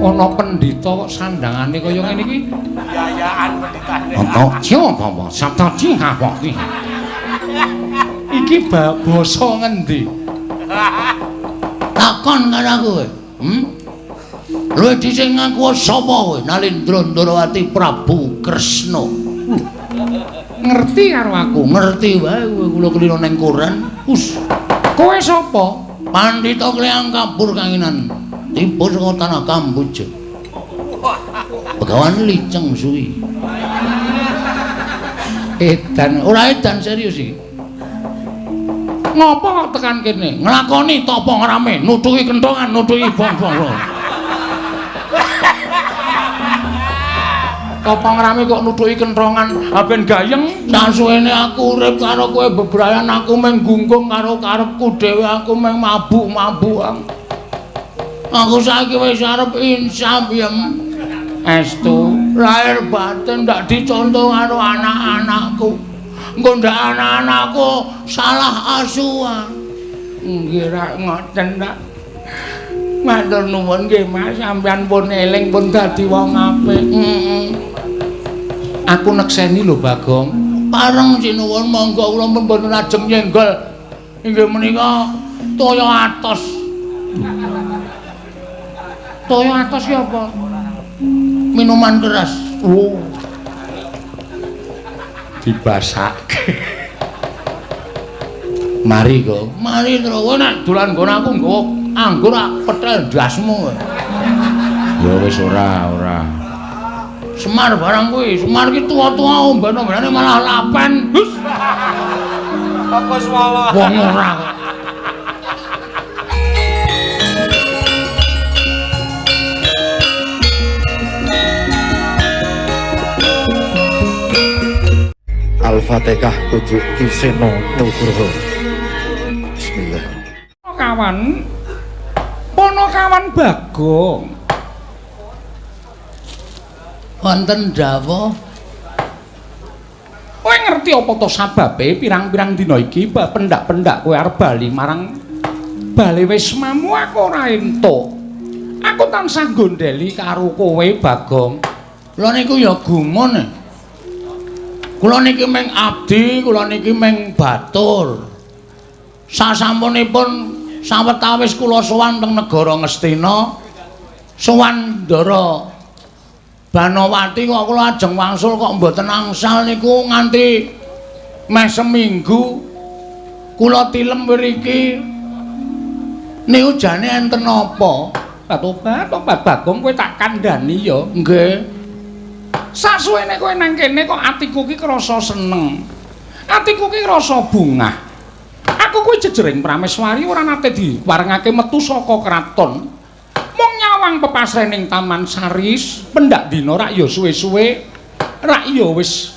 Ana pendhita kok sandangane kaya ngene iki. Yayaan pendhitane. Ana siapa sabta apa iki? Iki basa ngendi? Takon karo aku kowe. Hmm? Luwih dhisik ngaku sapa kowe? Nalindra Ndrawati Prabu Kresna. Ngerti karo aku. Ngerti wae kowe, kula kelino ning koran. Us, Kowe sapa? Pandhita Kleyang Kabur Kanginan. Tiba saka tanah Kamboja. Begawan Liceng Suwi. Edan, ora edan serius iki. Ngopo kok tekan kene? Nglakoni tapa ngrame, nutuki kentongan, nutuki bong-bong. Tapa ngrame kok nutuki kentongan, ha ben gayeng. Sasuwene aku urip karo kowe bebrayan, aku mung gunggung karo karepku dhewe, aku mung mabuk-mabukan. Aku saiki wis arep insaf ya. Estu, lahir batin ndak dicontoh karo anak-anakku. Engko ndak anak-anakku salah asuhan. Nggih rak ngoten ta. Matur nuwun nggih Mas, sampeyan pun eling pun dadi wong apik. Heeh. Aku nekseni lho Bagong. Pareng sinuwun monggo kula pun mboten ajeng nyenggol. Inggih menika toya atos. Toya atos ki apa? Minuman keras. Oh. Dibasake. Mari kok. Mari terus kowe nek dolan nggon aku nggawa anggur ak petel ndasmu. Ya wis ora, ora. Semar barang kuwi, Semar ki tuwa-tuwa omben-ombenane malah lapen. Hus. Apa swala? Wong ora kok. Al-Fatihah tujuh Ki Seno Nugroho. Bismillah. Kawan, Ponokawan Bagong. Wonten dawuh. Kowe ngerti apa to sababe pirang-pirang dina iki pendak-pendak kowe arep bali marang bale wismamu, aku ora entuk. Aku tansah gondeli karo kowe Bagong. Kula niku ya gumun. Kula niki mung abdi, kula niki mung batur. Sasampunipun sawetawis kula sowan teng negara Ngastina, sowan Ndara Banowati kok kula ajeng wangsul kok mboten angsal niku nganti meh seminggu kula tilem mriki. Niku jane enten napa? Tobat, tobat Bagong, kowe tak kandhani ya. Nggih. Sasuwene kowe nang kene kok atiku ki krasa seneng. Atiku ki krasa bungah. Aku kuwi jejering prameswari ora nate diparengake metu saka kraton. Mung nyawang pepasrening Taman Sari pendak dina rak ya suwe-suwe rak ya wis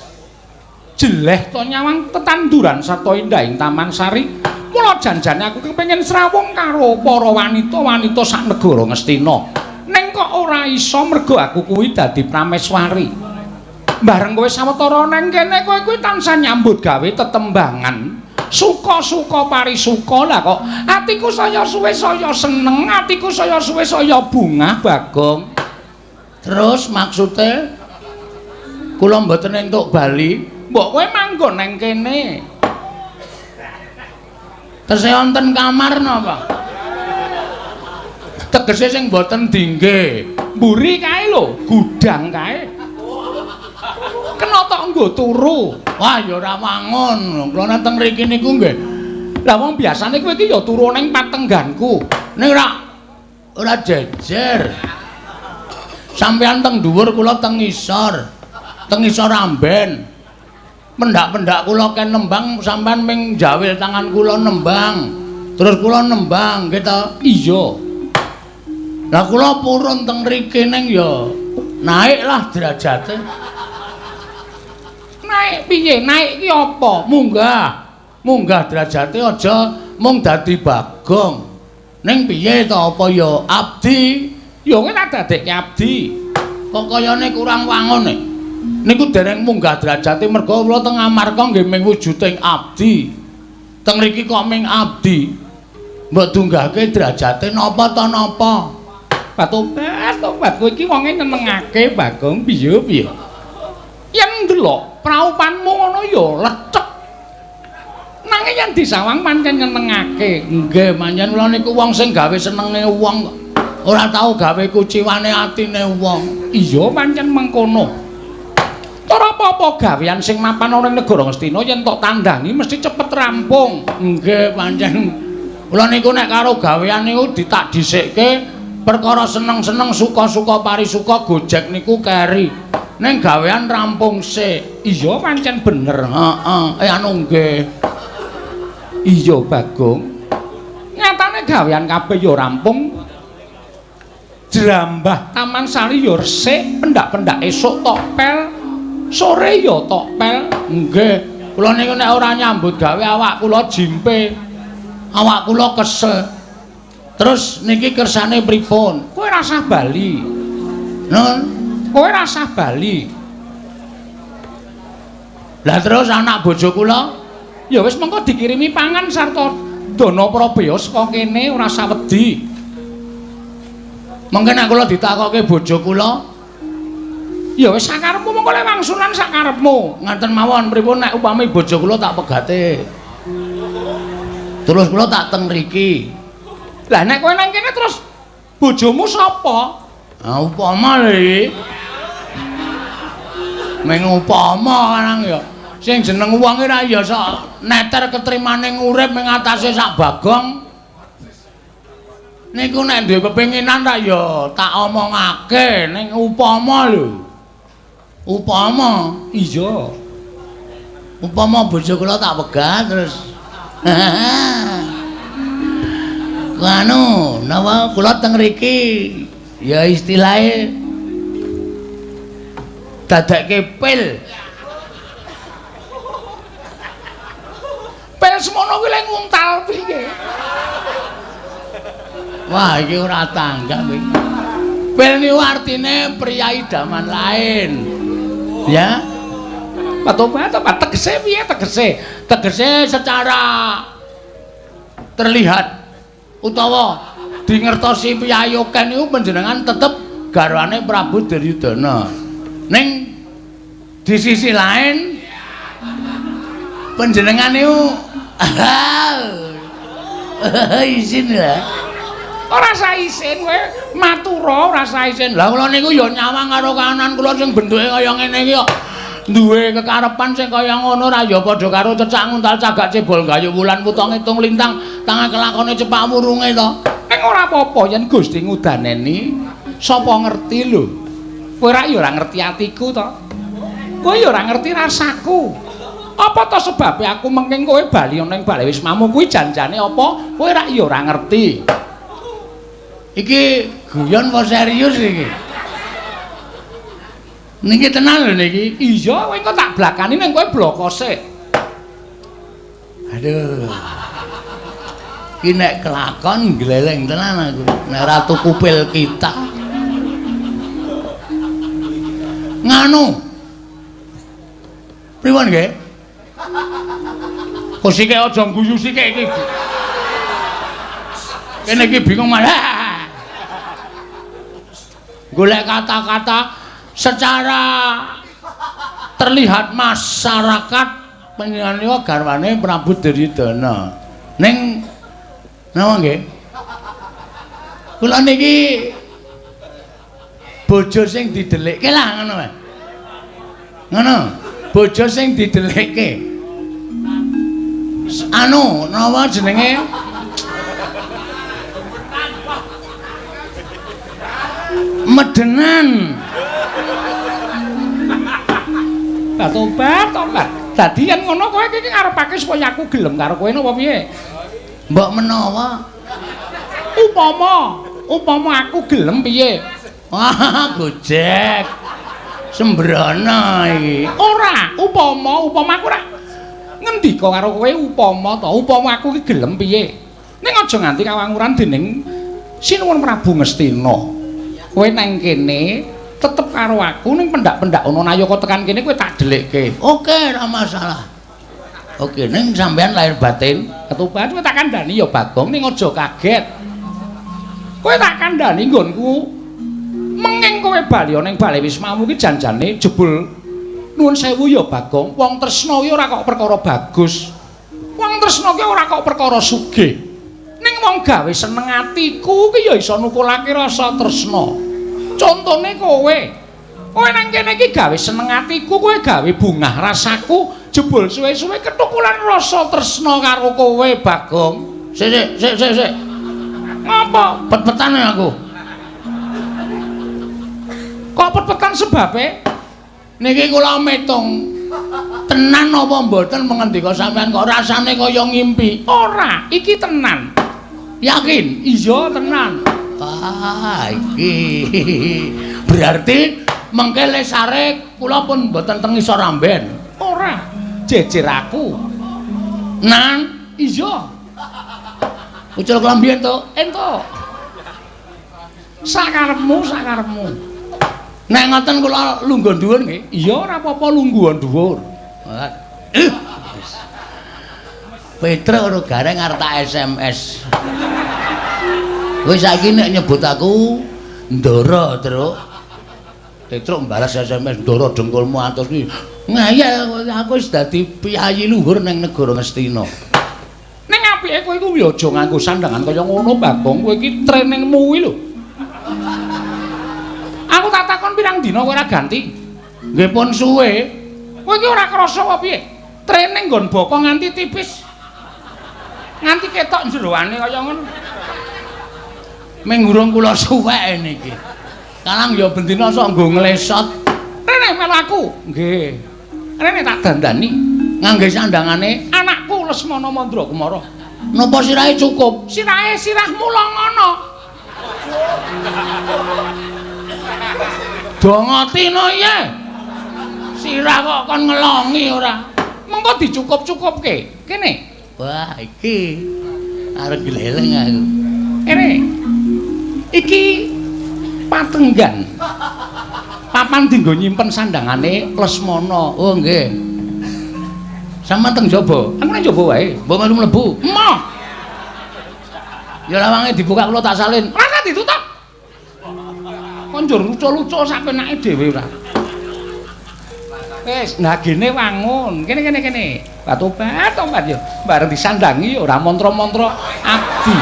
jeleh to nyawang tetanduran sarta indah ing Taman Sari. Mula janjane aku kepengin srawung karo para wanita-wanita sak negara Ngastina. Ning kok ora iso mergo aku kuwi dadi prameswari. Bareng kowe sawetara nang kene kowe kuwi tansah nyambut gawe tetembangan. Suka-suka parisuka lah kok atiku saya suwe saya seneng, atiku saya suwe saya bungah Bagong. Terus maksude kula mboten entuk bali, mbok kowe manggon nang kene. Tesih wonten kamar napa? Tegese sing mboten dingge. Mburi kae lho, gudang kae. Kena tok nggo turu. Wah ya ora wangun. Kula nang teng mriki niku nggih. Lah wong biasane kowe iki ya turu ning patengganku. Ning ora jejer. Sampeyan teng dhuwur kula teng ngisor. Teng ngisor amben. Pendak-pendak kula ken nembang sampeyan ming jawil tangan kula nembang. Terus kula nembang nggih ta? Iya. Lah kula purun teng mriki ning ya naik lah derajate. Naik piye? Naik ki apa? Munggah. Munggah derajate aja mung dadi Bagong. Ning piye to apa ya abdi? Ya kowe tak dadekke abdi. Kok kayane kurang wangun e. Niku dereng munggah derajate mergo kula teng Amarka nggih ming wujuding abdi. Teng mriki kok ming abdi. Mbok dunggahke derajate napa ta napa? Tobat, Tobat kowe iki wonge nyenengake Bagong piye piye. Yen ndelok praupanmu ngono ya lecek. Nanging yen disawang pancen nyenengake. Nggih, pancen kula niku wong sing gawe senenge wong kok. Ora tau gawe kuciwane atine wong. Iya pancen mengkono. Tur apa-apa gawean sing mapan ana ing negara Ngastina yen tok tandhangi mesti cepet rampung. Nggih, pancen kula niku nek karo gawean niku ditak dhisikke perkara seneng-seneng suka-suka parisuka gojek niku keri. Ning gawean rampung sik. Iya pancen bener. Heeh. Anu nggih. Iya Bagong. Nyatane gawean kabeh ya rampung. Jrambah Taman Sari ya resik, pendak-pendak esuk tok pel, sore ya tok pel. Nggih, kula niku nek ora nyambut gawe awak kula jimpe. Awak kula kesel. Terus niki kersane pripun? Kowe rasah bali. Nun, kowe rasah bali. Lah terus anak bojo kula ya wis mengko dikirimi pangan sarta dana prabeya saka kene ora usah wedi. Mengke nek kula ditakoke bojo kula, ya wis sakarepmu mengko le wangsulan sakarepmu. Ngaten mawon pripun nek upami bojo kula tak pegate. Terus kula tak teng mriki. Lah nek kowe nang kene terus bojomu sapa? Ha upama lho iki. Meng upama nang ya. Sing jeneng wong ora ya sok neter ketrimane urip ing atase sak Bagong. Niku nek duwe kepinginan tak ya tak omongake ning upama lho. Upama iya. Upama bojo kula tak pegat terus. Anu, napa kula teng mriki ya istilahe dadekke pil. Pil semono kuwi lek nguntal piye? Wah, iki ora tanggap iki. Pil niku artine pria idaman lain. Ya. Patobat apa tegese piye tegese? Tegese secara terlihat utawa dingertosi piyayi akeh niku panjenengan tetep garwane Prabu Duryudana. Ning di sisi lain panjenengan niku isin lah. Ora usah isin kowe matura ora usah isin. Lah kula niku ya nyawang karo kanan kula sing bentuke kaya ngene iki kok duwe kekarepan sing kaya ngono ora ya padha karo cecak nguntal cagak cebol gayu wulan wuta ngitung lintang tangan kelakone cepak wurunge to. Ning ora apa-apa yen Gusti ngudaneni sapa ngerti lho. Kowe rak ya ora ngerti atiku to. Kowe ya ora ngerti rasaku. Apa to sebabe aku mengking kowe bali ana ing bale wismamu kuwi janjane apa? Kowe rak ya ora ngerti. Iki guyon apa serius iki? Niki tenan lho niki. Iya, kowe engko tak blakani ning kowe bloko sik. Aduh. Iki nek kelakon gleleng tenan aku. Nek ora tuku pil kita. Nganu. Pripun nggih? Kok sike aja guyu sike iki. Kene iki bingung malah. Golek kata-kata secara terlihat masyarakat panjenengan garwane Prabu Duryudana. Ning napa nggih? Kula niki bojo sing didelikke lah ngono wae. Ngono, bojo sing didelikke. Anu, napa jenenge? Medenan. Tobat, tobat. Dadi yen ngono kowe iki ngarepake supaya aku gelem karo kowe napa piye? Mbok menawa upama, upama aku gelem piye? Wah, gojek. Sembrono iki. Ora, upama, upama aku ora ngendika karo kowe upama to, upama aku iki gelem piye? Ning aja nganti kawanguran dening Sinuwun Prabu Ngastina. Kowe nang kene tetep karo aku ning pendak-pendak ana nayaka tekan kene kowe tak dhelikke. Oke, ora masalah. Oke, ning sampean lahir batin, ketuban kowe tak kandhani ya Bagong ning aja kaget. Kowe tak kandhani nggonku bali ning bale Wismamu ki janjane jebul nuwun sewu ya Bagong, wong tresna ki ora kok perkara bagus. Wong tresna ki ora kok perkara sugih. Ning wong gawe seneng atiku ki ya iso nukulake rasa tresna. Contone kowe. Kowe nang kene iki gawe seneng atiku, kowe gawe bungah rasaku, jebul suwe-suwe ketukulan rasa tresna karo kowe Bagong. Sik sik sik sik. Ngapa? Pet-petan aku. Kok pet-petan sebabe? Niki kula metung. Tenan apa mboten mengendika sampean kok rasane kaya ngimpi? Ora, iki tenan. Yakin? Iya, tenan. Ah, iki. Berarti mengke lesare kula pun mboten teng ngisor amben. Ora, jejer aku. Nan, iya. Ucul klambi entuk? Entuk. Sakarepmu, sakarepmu. Nek ngoten kula lungguh dhuwur nggih. Iya, ora apa-apa lungguhan dhuwur. Petruk karo Gareng arep tak SMS. Kowe saiki nek nyebut aku Ndara, Truk. Petruk mbalas SMS Ndara dengkulmu atus kuwi. Ngeyel aku wis dadi piyayi luhur ning negara Ngastina. Ning apike kowe iku ya aja nganggo sandangan kaya ngono, Bagong. Kowe iki trainingmu kuwi lho. Aku tak takon pirang dina kowe ora ganti. Nggih pun suwe. Kowe iki ora krasa apa piye? Training nggon bokong nganti tipis. Nganti ketok jeroane kaya ngono. Ming urung kula suwek niki. Kalang ya bendina sok nggo nglesot. Rene melu aku. Nggih. Rene tak dandani ngangge sandangane anakku Lesmana Mandra Kumara. Napa sirahe cukup? Sirahe sirahmu longono. Dongotino iye. Sirah kok kon ngelongi ora. Mengko dicukup-cukupke. Kene. Wah, iki arep gleleng aku. Kene. Iki patenggan. Papan dienggo nyimpen sandangane Lesmana. Oh nggih. Sampeyan teng jaba? Aku nang jaba wae. Mbok melu mlebu. Emoh. Ya lawange dibuka kula tak salin. Ora ditutup. Kon njur lucu-lucu sak penake dhewe ora. Wis, nah gene wangun. Kene kene kene. Batobat tobat yo. Bareng disandangi ora mantra-mantra abdi.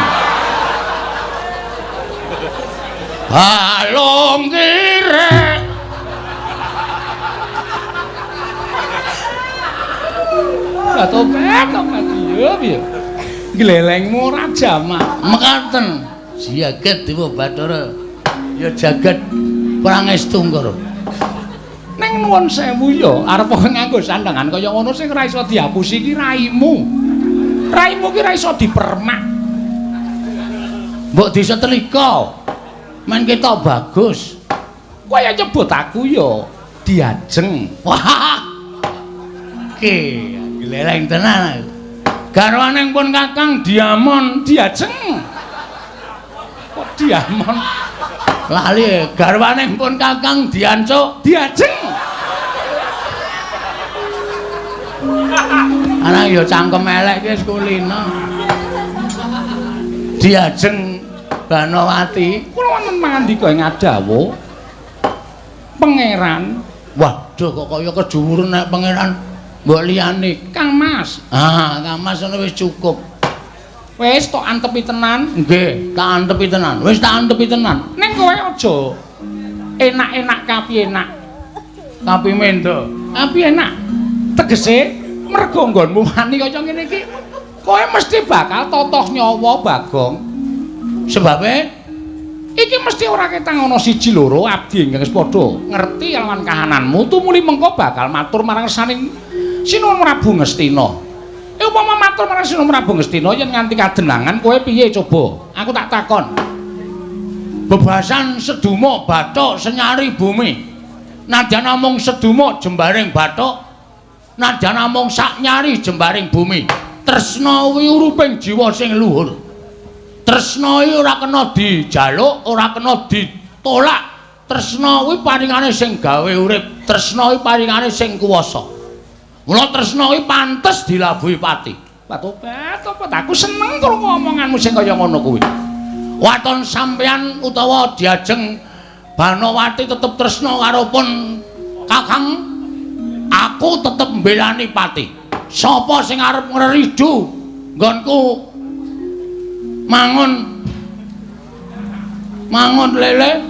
Balung kirek. Batobat tobat yo piye. Glelengmu ora jamak. Mekaten. Jagat Dewa Bathara. Ya jagat Prangestu Ngara. Ning nuwun sewu ya, arep nganggo sandangan kaya ngono sing ora iso dihapusi iki raimu. Raimu ki ora iso dipermak. Mbok disetrika. Men ketok bagus. Kowe ya nyebut aku ya Diajeng. Wah. Ki, gleleng tenan aku. Garwane pun Kakang Diamon Diajeng. Kok Diamon? Lali garwane pun Kakang Diancuk Diajeng. Anak ya cangkem elek ki wis kulino. Diajeng Banowati. Kula wonten pangandika ing adawu Pangeran. Waduh kok kaya kejuwuren nek pangeran mbok liyane. Kang Mas. Ah, Kang Mas ngono wis cukup. Wis tok antepi tenan. Nggih, tak antepi tenan. Wis tak antepi tenan. Ning kowe aja enak-enak kapi enak. Kapi mendo. Kapi enak. Tegese mergo nggonmu wani kaya ngene iki, kowe mesti bakal totoh nyawa Bagong. Sebabe iki mesti ora ketang ana siji loro abdi ingkang wis padha ngerti lawan kahananmu tumuli mengko bakal matur marang saning Sinuwun Prabu Ngastina. Upama matur marang Sinuwun Prabu Ngastina yen nganti kadenangan kowe piye coba? Aku tak takon. Bebasan sedumuk bathuk senyari bumi. Nadyan namung sedumuk jembaring bathuk, nadyan namung sak nyari jembaring bumi. Tresna kuwi uruping jiwa sing luhur. Tresna iki ora kena dijaluk, ora kena ditolak. Tresna kuwi paringane sing gawe urip, tresna kuwi paringane sing kuwasa. Mula tresna kuwi pantes dilabuhi pati. Tobat, tobat, aku seneng krungu omonganmu sing kaya ngono kuwi. Waton sampeyan utawa Diajeng Banowati tetep tresna karo pun Kakang, aku tetep mbelani pati. Sapa sing arep ngreridu nggonku mangun mangun lele,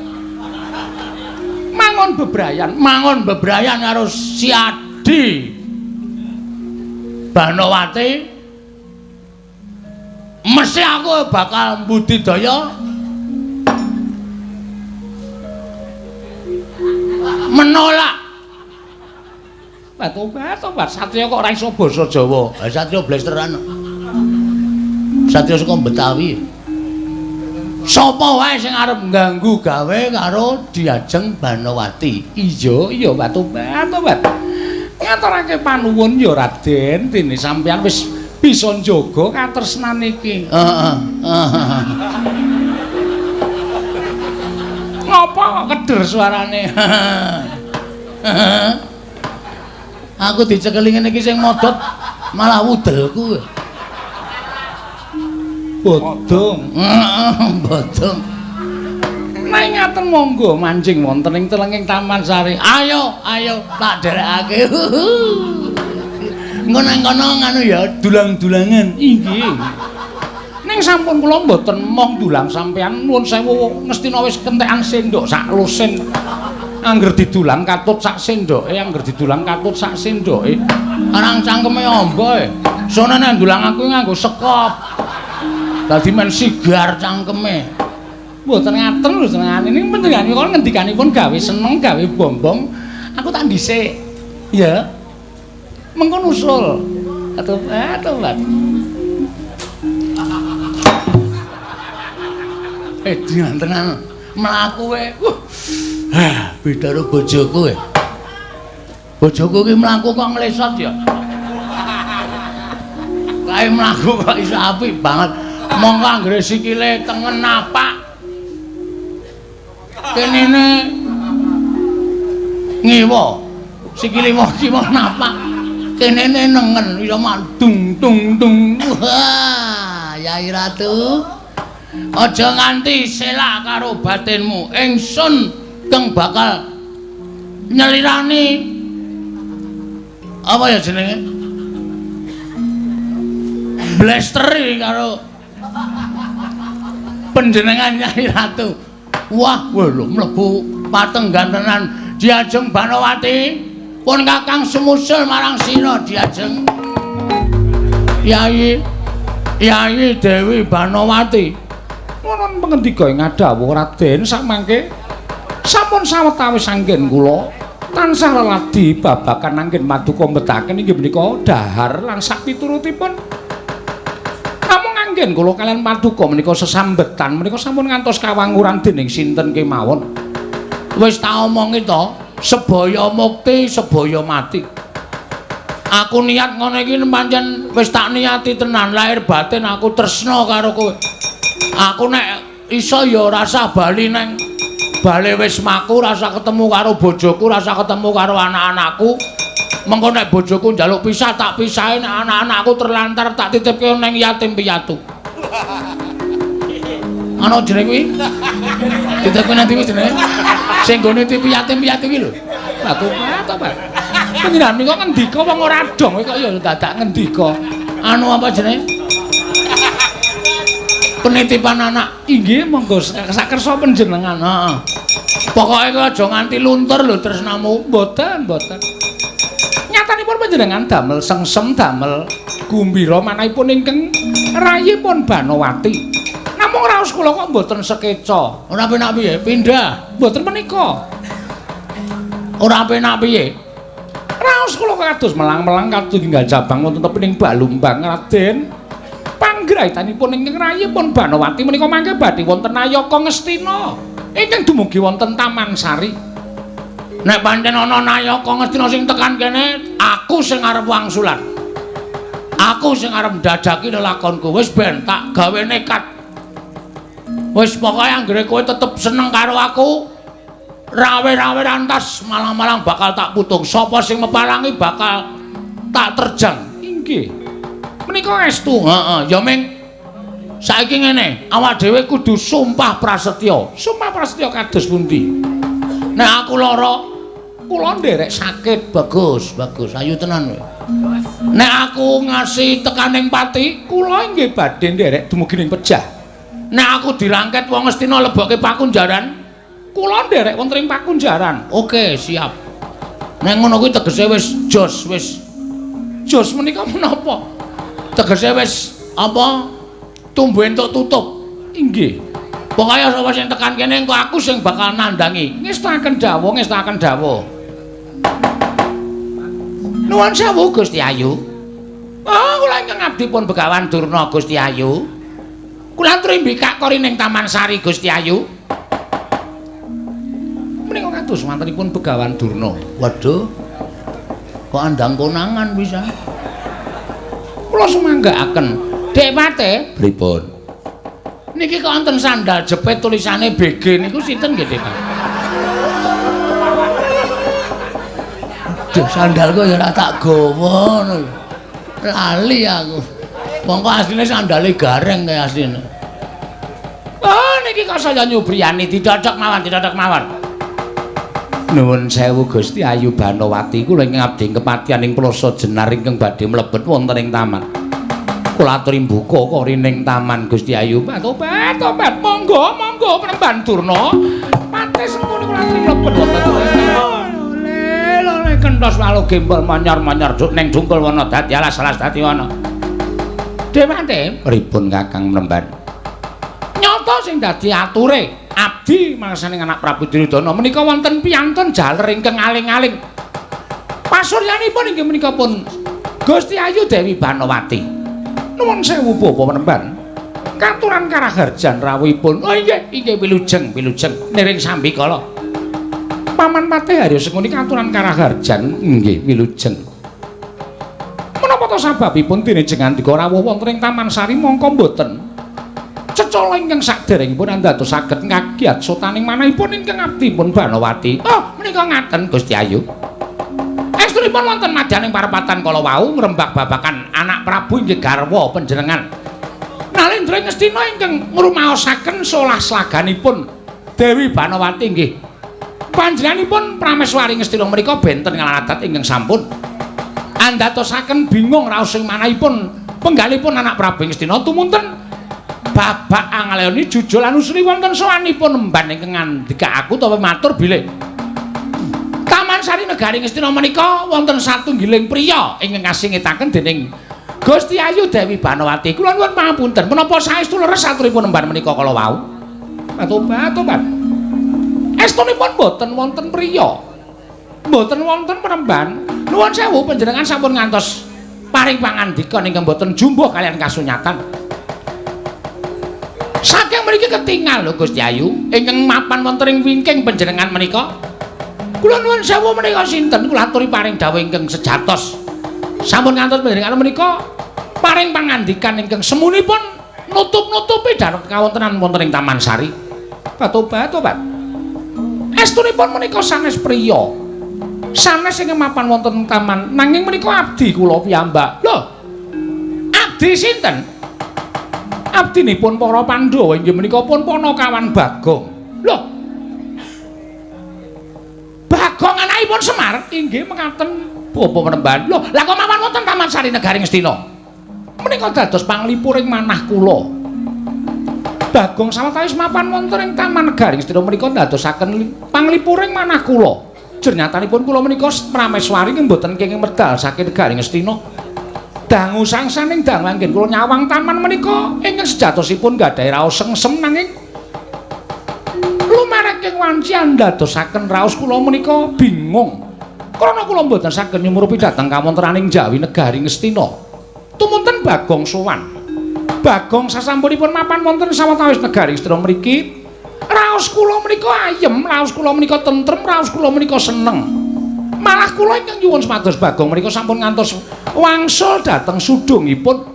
mangun bebrayan, mangun bebrayan karo si Adi Banowati, mesti aku bakal mbudidaya menolak. Batu-batu Satria kok ora iso basa Jawa. Satria blesteran. Satria saka Betawi. Sapa wae sing arep ngganggu gawe karo Diajeng Banowati? Iya, iya batu-batu. Ngaturake panuwun ya Raden, dene sampeyan wis bisa njaga katresnan iki. Heeh. Ngopo kok keder suarane? Aku dicekeli ngene iki sing modot malah wudelku. Bodong. Heeh, bodong. Nek ngaten monggo manjing wonten ing telenging Taman Sari. Ayo, ayo tak derekake. Engko nang kono nganu ya dulang-dulangan. Inggih. Ning sampun kula mboten mong dulang sampean, nuwun sewu ngestina wis kentekan sendok sak lusin. Angger didulang katut sak sendoke, angger didulang katut sak sendoke. Arang cangkeme amba e. Sone nek ndulang aku nganggo sekop. Dadi men sigar cangkeme. Mboten ngaten lho senengane. Ning panjenengan kok ngendikanipun gawe seneng, gawe bombong. Aku tak dhisik. Ya. Mengko nusul. Atuh-atuh. Dian tenan. Mlaku e. Beda karo bojoku e. Bojoku ki mlaku kok nglesot ya. Kae mlaku kok iso apik banget. Mongko anggere sikile tengen napak. Kenene ngiwa. Sikile kiwa napak. Kenene nengen iso dung dung dung. Wah, Yai Ratu. Aja nganti selak karo batinmu. Ingsun kang bakal nyelirani apa ya jenenge? Blesteri karo panjenengan Nyai Ratu. Wah, lho mlebu patenggan tenan Diajeng Banowati. Pun Kakang sumusul marang sira Diajeng. Yai Yai Dewi Banowati. Wonten pangendika ing ngadhawuh Raden samangke sampun sawetawis anggen kula tansah leladi babagan anggen paduka mbetaken inggih menika dahar lan sapiturutipun. Namung anggen kula kaliyan paduka menika sesambetan menika sampun ngantos kawanguran dening sinten kemawon. Wis tak omongi to, sebaya mukti sebaya mati. Aku niat ngono iki pancen wis tak niati tenan, lahir batin aku tresna karo kowe. Aku nek iso ya rasa bali neng bali wis maku, rasa ketemu karo bojoku, rasa ketemu karo anak-anakku. Mengko nek bojoku njaluk pisah tak pisahi, nek anak-anakku terlantar tak titipke neng yatim piatu. Ana jenenge kuwi? Titipke nang ndi jenenge? Sing nggone titip yatim piatu kuwi lho. Batu apa? Panjenengan menika ngendika wong ora dong kok ya dadak ngendika. Anu apa jenenge? Penitipan anak. Inggih monggo sakersa panjenengan. Heeh. Pokoke kowe aja nganti luntur lho tresnamu. Mboten, mboten. Nyatanipun panjenengan damel sengsem, damel gumbira manahipun ingkang rayipun Banowati. Namung raos kula kok mboten sekeca. Ora penak piye? Pindah. Mboten menika. Ora penak piye? Raos kula kados melang-melang kados tinggal jabang wonten tepining Balumbang Raden. Panggraitanipun ingkang rayipun Banowati menika mangke badhe wonten Nayaka Ngastina ingkang dumugi wonten Taman Sari. Nek pancen ana Nayaka Ngastina sing tekan kene, aku sing arep wangsulan. Aku sing arep ndadaki lelakonku. Wis ben tak gawe nekat. Wis pokoke anggere kowe tetep seneng karo aku, rawe-rawe rantas malang-malang bakal tak putung. Sapa sing mepalangi bakal tak terjang. Inggih. Menika estu. Heeh, ya ming saiki ngene, awak dhewe kudu sumpah prasetya. Sumpah prasetya kados pundi? Nek aku lara, kula nderek sakit. Bagus, bagus. Ayu tenan kowe. Nek aku ngasih tekaning pati, kula inggih badhe nderek dumugi ning pejah. Nek aku dirangket wong Ngastina lebokke pakunjaran, kula nderek wonten ing pakunjaran. Oke, siap. Nek ngono kuwi tegese wis jos, wis. Jos menika menapa? Tegese wis apa? Tumbuh entuk tutup. Inggih. Pokoke sapa sing tekan kene engko aku sing bakal nandangi. Ngestakaken dawuh, ngestakaken dawuh. Nuwun sewu Gusti Ayu. Oh, kula ingkang abdi pun Begawan Durna Gusti Ayu. Kula aturi mbikak kori ning Taman Sari Gusti Ayu. Menika kados mantenipun Begawan Durna. Waduh. Kok andang konangan bisa. Kula sumanggaaken. Dek Pate, pripun? Niki kok wonten sandal jepit tulisane BG niku sinten nggih, Dek? Aduh, sandalku ya ora tak gawa ngono lho. Lali aku. Wong kok asline sandale gareng kaya asline. Oh, niki kok saya nyubriyani didodok mawon, didodok mawon. Nuwun sewu Gusti Ayu Banowati, kula ingkang abdi kepatihan ing Plaza Jenar ingkang badhe mlebet wonten ing taman. Kula aturi mbuka kori ning taman Gusti Ayu. Tobat, tobat, monggo, monggo Penemban Durna. Pate sengkuni kula aturi mlebet wonten taman. Lele, lele kentos walu gembol manyor-manyor duk ning dungkul wana dadi alas-alas dadi wana. Dewate pripun Kakang Penemban? Nyata sing dadi ature abdi mangsaning anak Prabu Duryudana menika wonten piyantun jaler ingkang aling-aling. Pasuryanipun inggih menika pun Gusti Ayu Dewi Banowati. Nuwun sewu Bapak Penemban. Katuran karaharjan rawuhipun. Oh inggih, inggih wilujeng, wilujeng niring sambikala. Paman Patih Haryo Sengkuni katuran karaharjan inggih wilujeng. Menapa to sababipun dene jengandika rawuh wonten ing Taman Sari mongko mboten cecala ingkang saderengipun andadosaken kagiat sotaning manahipun ingkang abdipun Banowati. Oh, menika ngaten Gusti Ayu. Estunipun wonten madyaning parepatan kala wau ngrembak babakan anak Prabu inggih garwa panjenengan. Nalendra Ngastina ingkang ngrumaosaken solah slaganipun Dewi Banowati inggih. Panjenenganipun Prameswari Ngastina menika benten ngaladat ingkang sampun andhatosaken bingung raos ing manahipun penggalipun anak Prabu Ngastina tumunten babak angaleoni jujul anusri wonten sowanipun emban ingkang ngandika aku utawa matur bilih Taman Sari Negari Ngastina menika wonten satunggiling priya ingkang kasingitaken dening Gusti Ayu Dewi Banowati. Kula nuwun pangapunten menapa saestu leres aturipun emban menika kala wau? Tobat, tobat. Estunipun boten wonten priya. Mboten wonten penemban. Nuwun sewu panjenengan sampun ngantos paring pangandika ingkang boten jumbuh kalian kasunyatan. Saking mriki ketingal lho Gusti Ayu ingkang mapan wonten ing wingking panjenengan menika. Kula nuwun sewu menika sinten? Kula aturi paring dawuh ingkang sejatos. Sampun ngantos panjenengan menika paring pangandikan ingkang semunipun nutup-nutupi dhateng kawontenan wonten ing Taman Sari. Tobat, tobat. Estunipun menika sanes priya. Sanes ingkang mapan wonten taman nanging menika abdi kula piyambak. Lho. Abdi sinten? Abdinipun para Pandhawa inggih menika pun Panakawan Bagong. Lho. Bagong anakipun Semar inggih mekaten Bapak Penemban. Lho, lah kok mapan wonten Taman Sari Negari Ngastina? Menika dados panglipuring manah kula. Bagong sawetawis mapan wonten ing Taman Negari Ngastina menika ndadosaken panglipuring manah kula. Jernyatanipun kula menika Prameswari mboten kenging medal saking Negari Ngastina. Dangu sangsaning dangu anggen kula nyawang taman menika ingkang sejatosipun gadhahi raos sengsem nanging lumareking wanci andadosaken raos kula menika bingung. Krana kula mboten saged nyumurupi dhateng kawontenaning Jawi Negari Ngastina. Tumunten Bagong sowan. Bagong sasampunipun mapan wonten sawetawis Negari Ngastina mriki, raos kula menika ayem, raos kula menika tentrem, raos kula menika seneng. Malah kula ingkang nyuwun supados Bagong menika sampun ngantos wangsul dhateng sudungipun.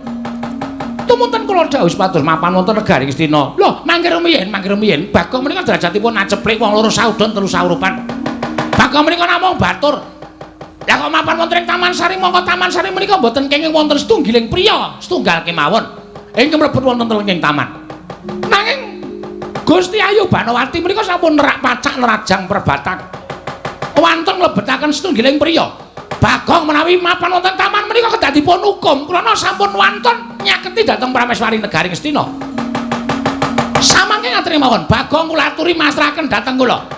Tumunten kula dawuh supados mapan wonten Negari Ngastina. Lho, mangke rumiyin, mangke rumiyin, Bagong menika derajatipun aceplik wong loro saudon telu saurupan. Bagong menika namung batur. Lah kok mapan wonten ing Taman Sari mongko Taman Sari menika mboten kenging wonten setunggiling priya, setunggal kemawon ingkang mlebet wonten ing taman. Nanging Gusti Ayu Banowati menika sampun nerak pacak nerajang perbatang. Wantun nglebetaken setunggiling priya. Bagong menawi mapan wonten taman menika kedah dipun hukum krana sampun wantun nyaketi dhateng Prameswari negari Ngastina. Samangke ngaturi mawon, Bagong kula aturi masrahaken dhateng kula.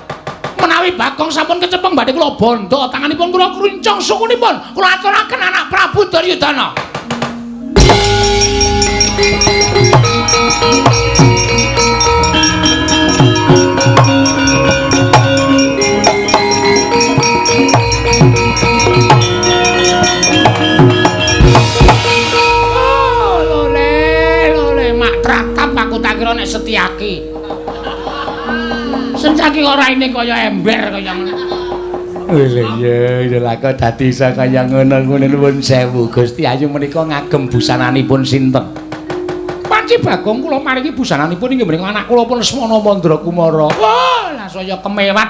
Menawi Bagong sampun kecepeng badhe kula bondo tanganipun kula kruncung sukunipun kula aturaken anak Prabu Duryudana. Oh, lole, lole, mak tratap aku tak kira nek Setyaki. Setyaki kok raine kaya ember kaya ngono. Lha iya, iya kok dadi iso kaya ngono ngono nuwun sewu. Gusti Ayu menika ngagem busananipun sinten? Panci Bagong kula maringi busananipun inggih menika anak kula pun Lesmana Mandra Kumara. Wah, lah saya kemewat.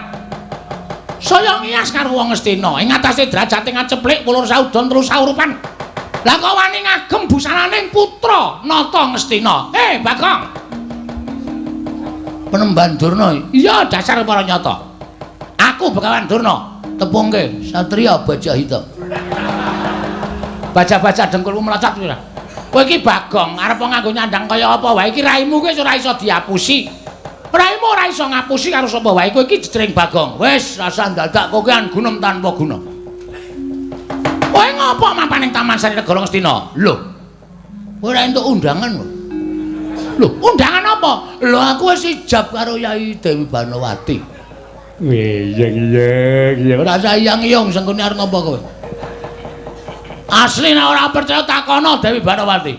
Saya ngiyas karo wong Ngastina. Ing atase derajate ngaceplik wulur saudon terus saurupan. Lah kok wani ngagem busananing putra Nata Ngastina? Bagong. Penemban Durna. Iya, dasar para nyata. Aku Begawan Durna. Tepungke Satria Bajahita. Baca-baca dengkulmu melecat kuwi. Kowe iki Bagong arep nganggo nyandang kaya apa wae iki raimu kuwi ora iso diapusi. Raimu ora iso ngapusi karo sapa wae. Kowe iki jejering Bagong. Wis rasa dadak kokean gunem tanpa guna. Kowe ngopo mapan ning Taman Sari Negara Ngastina? Lho. Kowe ora entuk undangan lho. Lho, undangan apa? Lho aku wis ijab karo Yai Dewi Banowati. Wih, iya iya iya ora sayang iyong sengkune arep ngopo kowe? Asli nek ora percaya takono Dewi Banowati.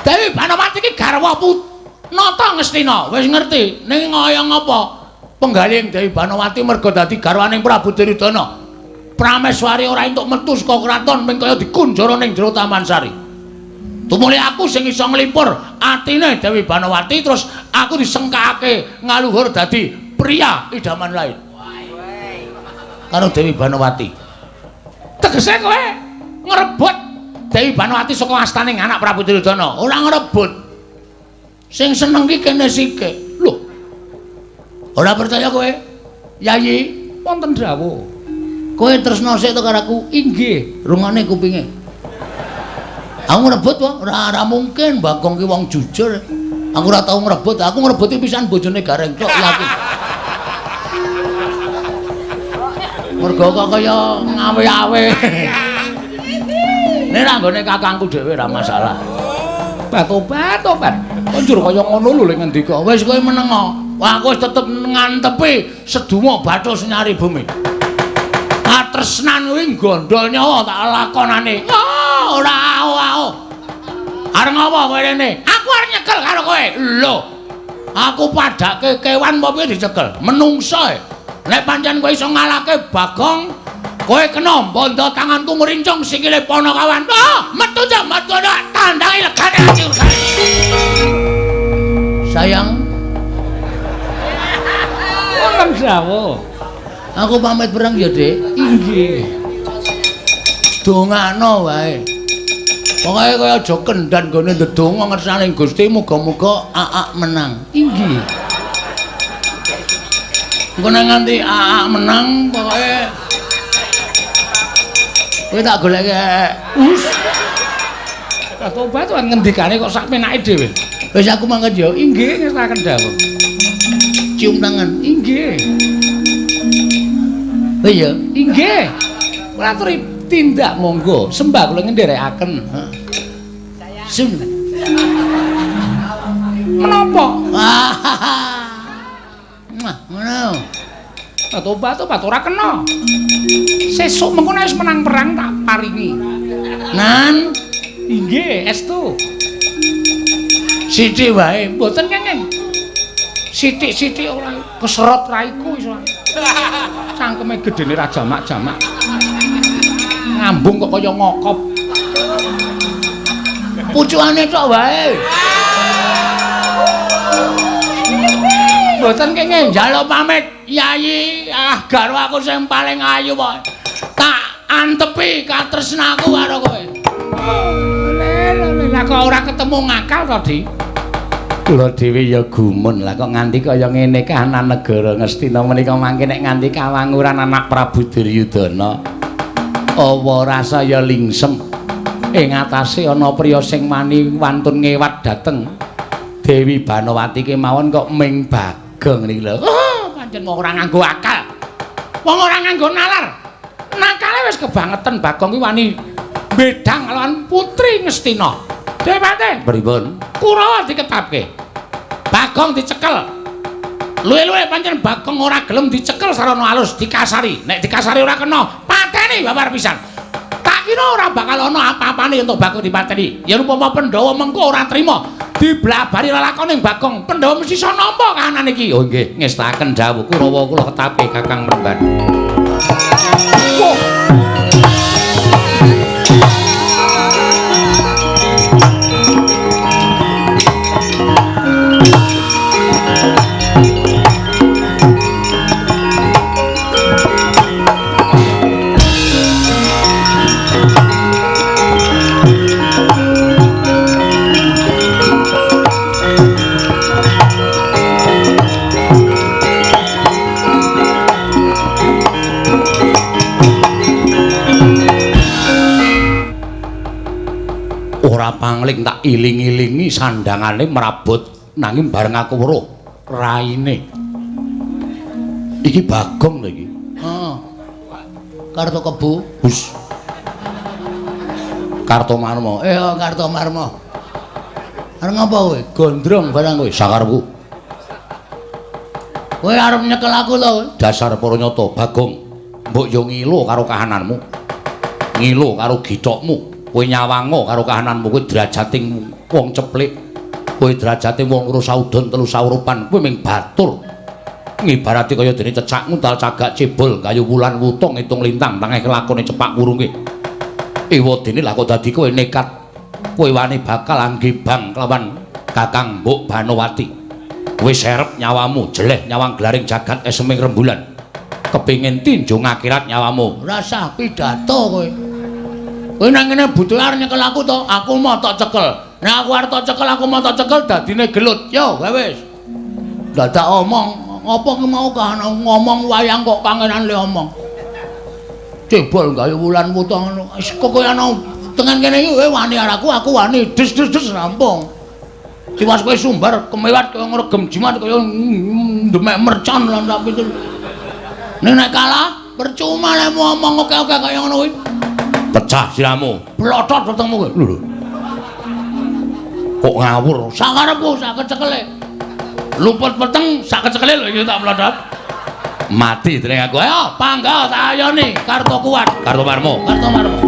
Dewi Banowati iki garwa Nata Ngastina, wis ngerti ning kaya ngapa penggaling Dewi Banowati merga dadi garwaning Prabu Duryudana. Prameswari ora entuk metu saka kraton ming kaya dikunjara ning jero Taman Sari. Tumuli aku sing iso nglipur atine Dewi Banowati terus aku disengkake ngaluhur dadi pria idaman lain karo Dewi Banowati. Tegese kowe ngrebut Dewi Banowati saka astaning anak Prabu Duryudana. Ora ngrebut. Sing seneng ki kene sike. Lho. Ora percaya kowe? Yayi, wonten dawuh. Kowe tresna sik to karo aku? Inggih, rungane kupinge. Aku ngrebut wae, ora mungkin Bagong ki wong jujur. Aku ora tau ngrebut, aku ngrebuti pisan bojone Gareng tok yakin. Mergo kok kaya ngawe-awe. Nek ra nggone kakangku dhewe ora masalah. Batobat-tobat. Kok njur kaya ngono lho lek ngendika. Wis kowe meneng. Wah, aku wis tetep ngantepi seduma bathus nyari bumi. Katresnan kuwi gondol nyawa tak lakonane. Oh, ora ao-ao. Arep ngopo kowe rene? Aku arep nyekel karo kowe. Lho. Aku padake kewan apa piye dicekel? Menungso e. Nek pancen kowe iso ngalahke Bagong, kowe kena bondo tanganku ngrincung sikile Panakawan. Oh, metu ja, metu nek tandangi legane ati. Sayang. Wonten dawuh. Aku pamit perang ya, Dik. Inggih. Dongano wae. Pokoke kaya aja kendhan nggone ndedonga ngersane Gusti muga-muga aak menang. Inggih. Engko nek nganti aak menang pokoke kowe tak goleke. Us. Tobat ngendikane kok sak penake dhewe. Wis aku mangkat ya. Inggih ngersakaken dawuh. Cium tangan. Inggih. Oh iya, inggih. Kula aturi tindak monggo, sembah kula ngendherekaken. Sun. Menapa? Wah, ngono. Tobat-tobat ora kena. Sesuk mengko nek wis menang perang tak paringi. Nan, inggih, estu. Sithik wae, mboten kenging. Sithik-sithik ora keserot raiku iso. Cangkeme gedene ra jamak-jamak. Ngambung kok kaya ngokop. Pucukane tok wae. Mboten kenging njaluk pamit, Yayi. Ah, garwa aku sing paling ayu kok. Tak antepi katresnaku karo kowe. Lha lha kok ora ketemu ngakal to, Di? Kula dhewe ya gumun lah kok nganti kaya ngene kahanan negara Ngastina menika mangke nek nganti kawanguran anak Prabu Duryudana. Awa rasa ya lingsem. Ing atase ana priya sing wani wantun ngewat dhateng Dewi Banowati kemawon kok ming Bagong niki lho. Oh, pancen wong ora nganggo akal. Wong ora nganggo nalar. Nakale wis kebangetan Bagong ki wani bedang lawan putri Ngastina. Dewate pripun? Kurawa diketapke. Bagong dicekel. Luwe-luwe pancen Bagong ora gelem dicekel sarana alus dikasari. Nek dikasari ora kena, pateni babar pisan. Tak kira ora bakal ana apa-apane untuk Bagong dipateni. Yen upama Pandhawa mengko ora trima, diblabari lelakone Bagong, Pandhawa mesti iso nampa kahanan iki. Oh nggih, ngestaken dawuh Kurawa kula ketape Kakang Mremban. Wah. Ora pangling tak iling-ilingi sandangane mrabut nanging bareng aku weruh raine. Iki Bagong lho iki. Heeh. Karto Kebu. Hus. Kartomarma. Kartomarma. Arep ngapa kowe? Gondrong barang kowe sakarepku. Kowe arep nyekel aku to kowe? Dasar para nyata Bagong. Mbok yo ngilo karo kahananmu. Ngilo karo githokmu. Kowe nyawango karo kahananmu, kowe derajating wong ceplik, kowe derajate wong loro saudon telu saurupan, kowe ming batur. Ngibarate kaya dene cecak nguntal cagak cebol kayu wulan wutung ngitung lintang tangeh kelakone cepak wurunge. Ewadene lah kok dadi kowe nekat, kowe wani bakal anggibang kelawan Kakang Mbok Banowati. Kowe serep nyawamu, jeleh nyawang glaring jagat eseming rembulan. Kepingin tinjung akhirat nyawamu. Rasah pidato kowe. Kowe nang ngene butuh arep nyekel aku to, aku mau tak cekel. Nek aku arep tak cekel, aku mau tak cekel dadine gelut. Yo, wis. Dadak omong, apa ki mau kan ngomong wayang kok kangenan le omong. Cebol gawe wulan wutung ngono. Wis kok kowe ana tengen kene iki kowe wani karo aku, aku wani des des des rampung. Tiwas kowe sumbar kemewat kaya ngregem jimat kaya ndemek mercon lan sak pitu. Nek kalah percuma lek ngomong oke-oke kaya ngono kuwi. Pecah siramu, blotot wetengmu kowe. Lho. Kok ngawur? Sakarepku sak kecekele. Luput weteng sak kecekele lho iki tak blotot. Mati dening aku. Ayo panggah tak ayoni Karto kuat. Kartomarma. Kartomarma.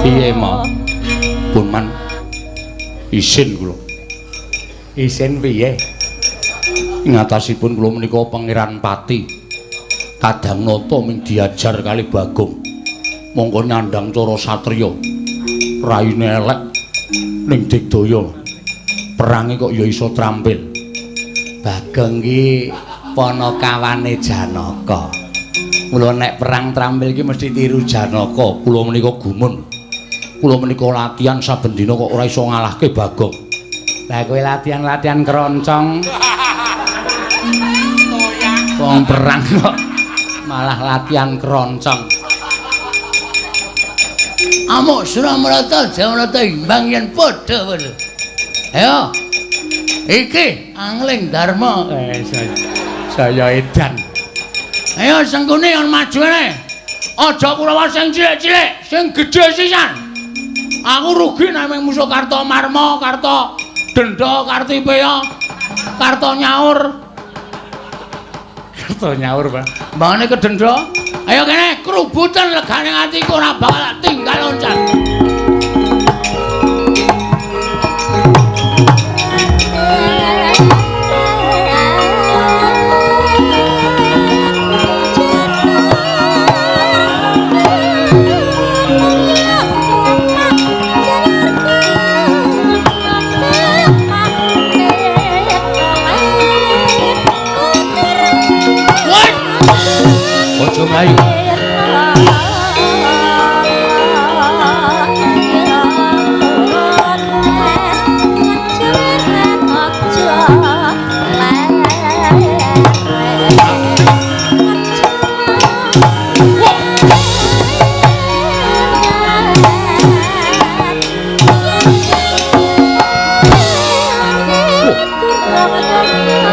Piye, Ma? Pun man isin kula. Isin piye? Ing atasipun kula menika Pangeran Pati. Kadang nata ming diajar kali Bagong. Mongko nyandang cara satriya. Raine elek ning digdaya. Perange kok ya iso trampil. Bagong ki panakawane Janaka. Mula nek perang trampil ki mesti tiru Janaka. Kula menika gumun. Kula menika latihan saben dina kok ora iso ngalahke Bagong. Lah kowe latihan-latihan keroncong. Wong perang kok malah latihan keroncong. Amuk Suramrata Jamarata imbang yen padha padha. Ayo. Iki Angling Darma. Saya edan. Ayo Sengkuni on maju rene. Aja Kurawa sing cilik-cilik, sing gedhe sisan. Aku rugi nek mung musuh Kartomarma, Karto Denda, Kartipeya, Karto Nyaur. Karto Nyaur, Pak. Mbangane kedendha. Ayo kene krubutan legane atiku ora bakal tinggal loncat. Aja mlayu.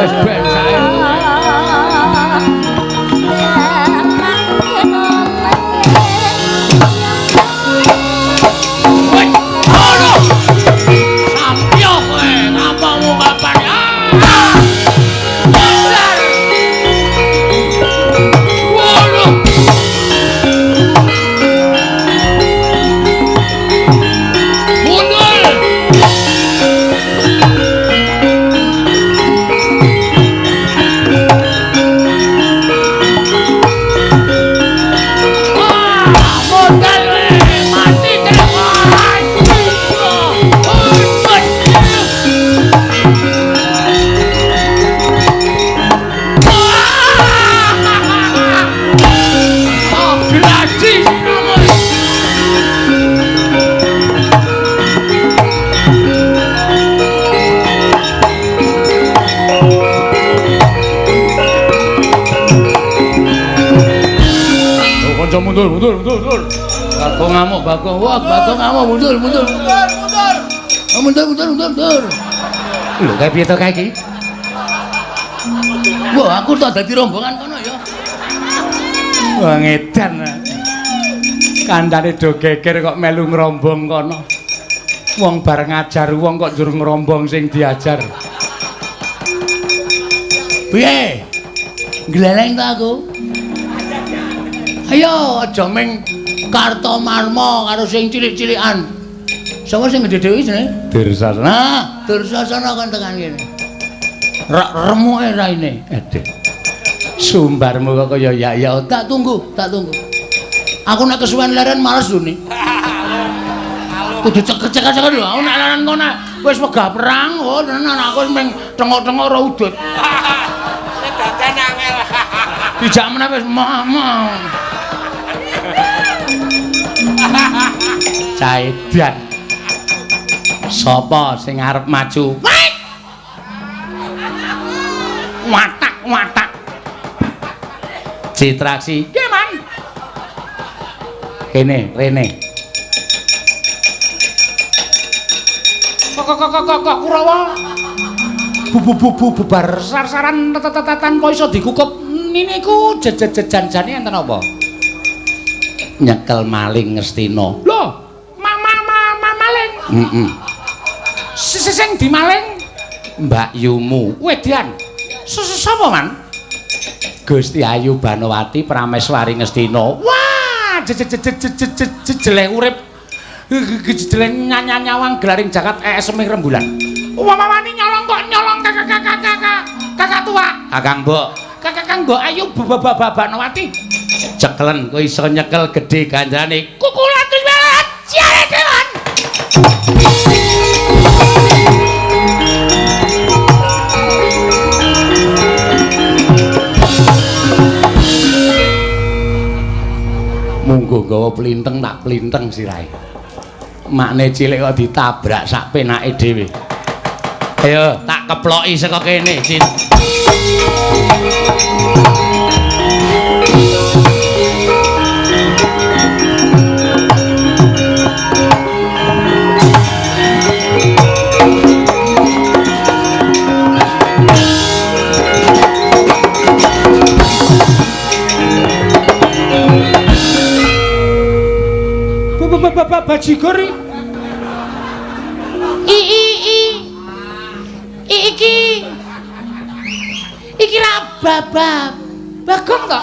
Wis ben sae. Mundur, mundur, mundur, mundur. Bagong ngamuk, Bagong. Wah, Bagong ngamuk, mundur, mundur. Mundur, mundur. Mundur, mundur, mundur, mundur. Lho, kae piye to kae iki? Wah, aku tak dadi rombongan kono ya. Wah, ngedan. Kandhane do geger kok melu ngrombong kono. Wong bar ngajar wong kok njur ngrombong sing diajar. Piye? Gleleng ta aku? Ayo aja ming Kartomarma karo sing cilik-cilikan. Sapa sing gedhe dhewe jenenge? Dursasana. Nah, Dursasana kon tekan kene. Rak remuke raine. Aduh. Sumbarmu kok kaya ya ya. Tak tunggu, tak tunggu. Aku nek kesuwen leren males lho ni. Kudu ceket-ceket lho. Aku nek leren kono wis wegah perang, oh tenan aku ming tengok-tengok ora udut. Nek dadan angel. Dijak meneh wis mah. Caedan. Sapa sing arep maju? Watak watak. Citraksi. Nggih, Man. Kene, rene. Kok kok kok kok Kurawa. Bu bubar sar-saran tetetatan kok iso dikukup niku jejejan-jane enten apa? Nyekel maling Ngastina. Lho, maling. Heeh. Sing dimaling Mbak Yumu. Wedan. Sapa, Man? Gusti Ayu Banowati Prameswari Ngastina. Wah, jeleh urip. Gejeleng nyawang gelaring jagat esming rembulan. Wamawani nyolong kok nyolong kakak tua. Kakang Mbok. Kakang Mbok ayu Banowati. Cekelen kowe iso nyekel gedhe ganjarane. Kukulan terus ciare dewan. Munggo gawa plinteng tak plinteng sirahe. Makne cilik kok ditabrak sak penake dhewe. Ayo tak keploki saka kene, Cin. Bajigur iki iki ra Bagong to?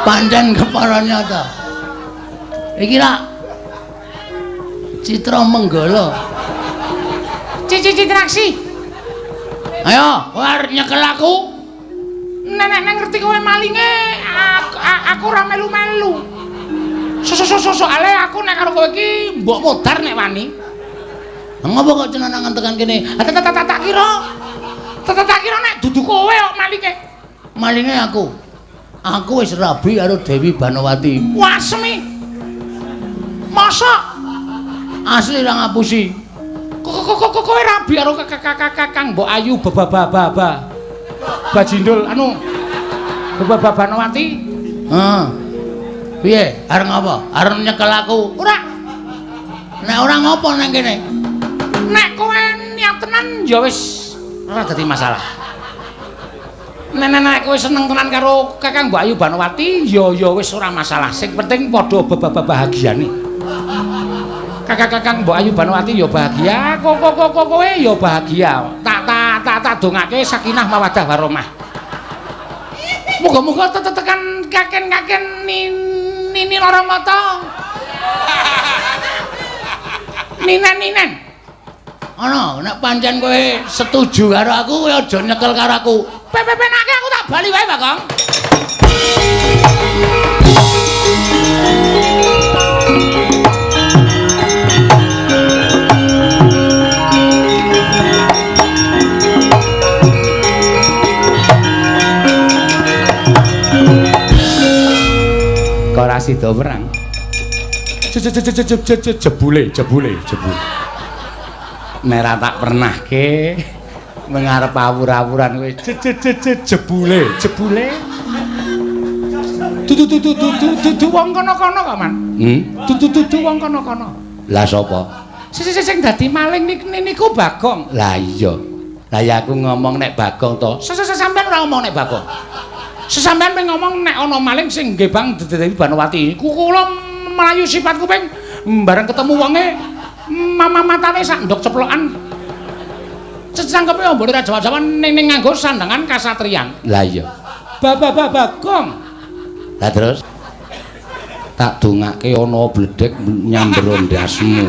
Pancen kepara nyata. Iki ra Citra Menggala. Citraksi. Ayo, kowe arep nyekel aku. Nek ngerti kowe malinge, aku ora melu-melu. Soale aku nek karo kowe iki mbok modar nek wani. Ngopo kok cenanangan tekan kene? Tak kira. Tak kira nek dudu kowe kok malinge. Malinge aku. Aku wis rabi karo Dewi Banowati. Wasmi. Mosok asli ra ngapusi. Kok kowe rabi karo Kakang Mbok Ayu Bababa. Bajindul anu Bababa Banowati. Heeh. Piye? Arep ngapa? Arep nyekel aku? Ora. Nek ora ngopo nang kene? Nek kowe niat tenan ya wis ora dadi masalah. Nek kowe seneng tenan karo Kakang Mbok Ayu Banowati ya wis ora masalah. Sing penting padha bahagiane. Kakang Mbok Ayu Banowati ya bahagia, kowe ya bahagia. Tak dongake sakinah mawaddah warahmah. Muga-muga tetekan kaken-kaken nini lara mata. Ninen-ninen. Ana, nek pancen kowe setuju karo aku, kowe aja nyekel karo aku. Pepenake aku tak bali wae, Bagong. Kok ora sida perang? Jebule. Nek ora tak pernahke mengarep awur-awuran kowe jebule. Dudu wong kono-kono kok, Man. Dudu wong kono-kono. Lah sapa? Sing dadi maling niku Bagong. Lah iya. Lah ya aku ngomong nek Bagong to. Sampeyan ora ngomong nek Bagong. Sesampeyan ping ngomong nek ana maling sing nggih Bang Dewi Banowati. Kula mlayu sifat kuping bareng ketemu wonge mama matane sak ndok ceplokan. Cecangkepe ombone ra jawa-jawa ning nganggo sandangan kasatriyan. Lah iya. Bagong. Lah terus tak dongake ana bledhek nyamber ndasmu.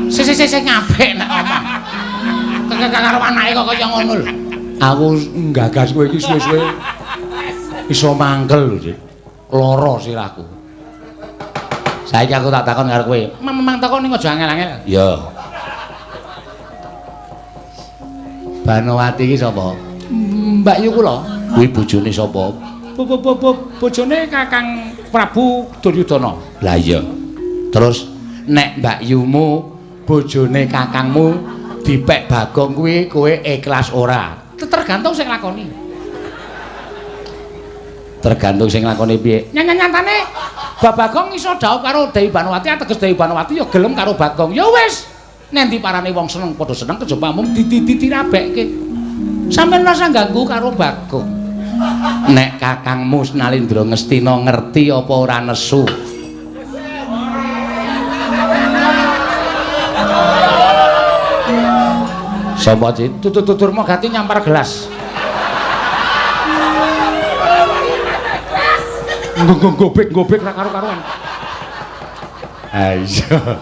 Sing apik nek omong. Karo anake kok kaya ngono lho. Aku nggagas kowe iki suwe-suwe iso mangkel lho, Dik. Lara sirahku. Saiki aku tak takon karo kowe. Memang takon ning aja angel-angel. Ya. Banowati iki sapa? Mbak Yu kula. Kuwi bojone sapa? Bojone Kakang Prabu Duryudana. Lah iya. Terus nek Mbak Yumu bojone kakangmu dipek Bagong kuwi kowe ikhlas ora? Tergantung sing lakoni. Tergantung sing lakoni piye? Nyatane Bagong iso dhaup karo Dewi Banowati, ateges Dewi Banowati ya gelem karo Bagong. Ya wis, nendi parane wong seneng padha seneng kejaba mung ditirabekke. Sampeyan rasa ganggu karo Bagong. Nek kakangmu Nalindra Ngastina ngerti apa ora nesu? Sapa Cit? Tutur Durmagati nyampar gelas. Gobek-gobek ra karo-karuan. Ha iya.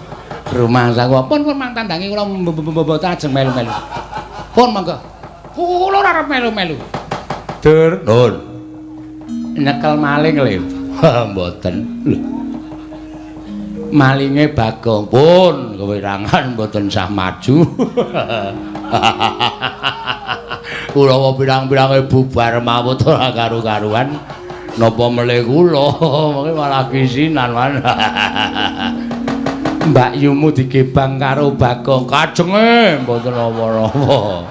Rumangsaku pun pun mang tandangi kula mboten ajeng melu-melu. Pun monggo. Kula ora arep melu-melu. Dur, nun. Nyekel maling lho. Mboten. Lho. Malinge Bagong pun kewirangan mboten sah maju. Kula pirang-pirange bubar mawut ora karu-karuan. Napa melih kula mengke malah kisinan man. Mbak Yumu digebang karo Bagong kajenge mboten napa-napa.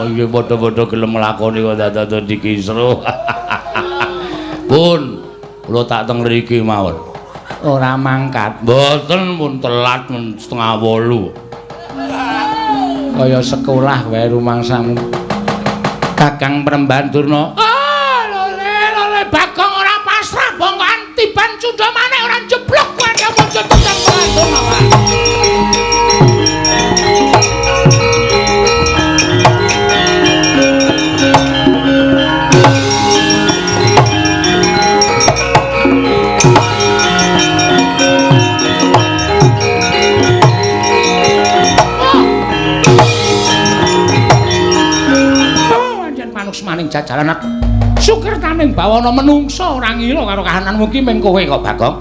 Iki padha-padha gelem nglakoni kok dadak dikisruh. Pun kula tak teng mriki mawon. Ora mangkat. Mboten pun telat 7:30. Kaya sekolah wae rumangsamu. Kakang Premban Durna. Ah, lole lole Bagong ora pasrah bongkoan tiban cundha maneh ora jeblok kowe wujud Kakang Premban Durna. Maning jajaran sukertaning bawana menungsa ora ngila karo kahananmu ki ming kowe kok Bagong.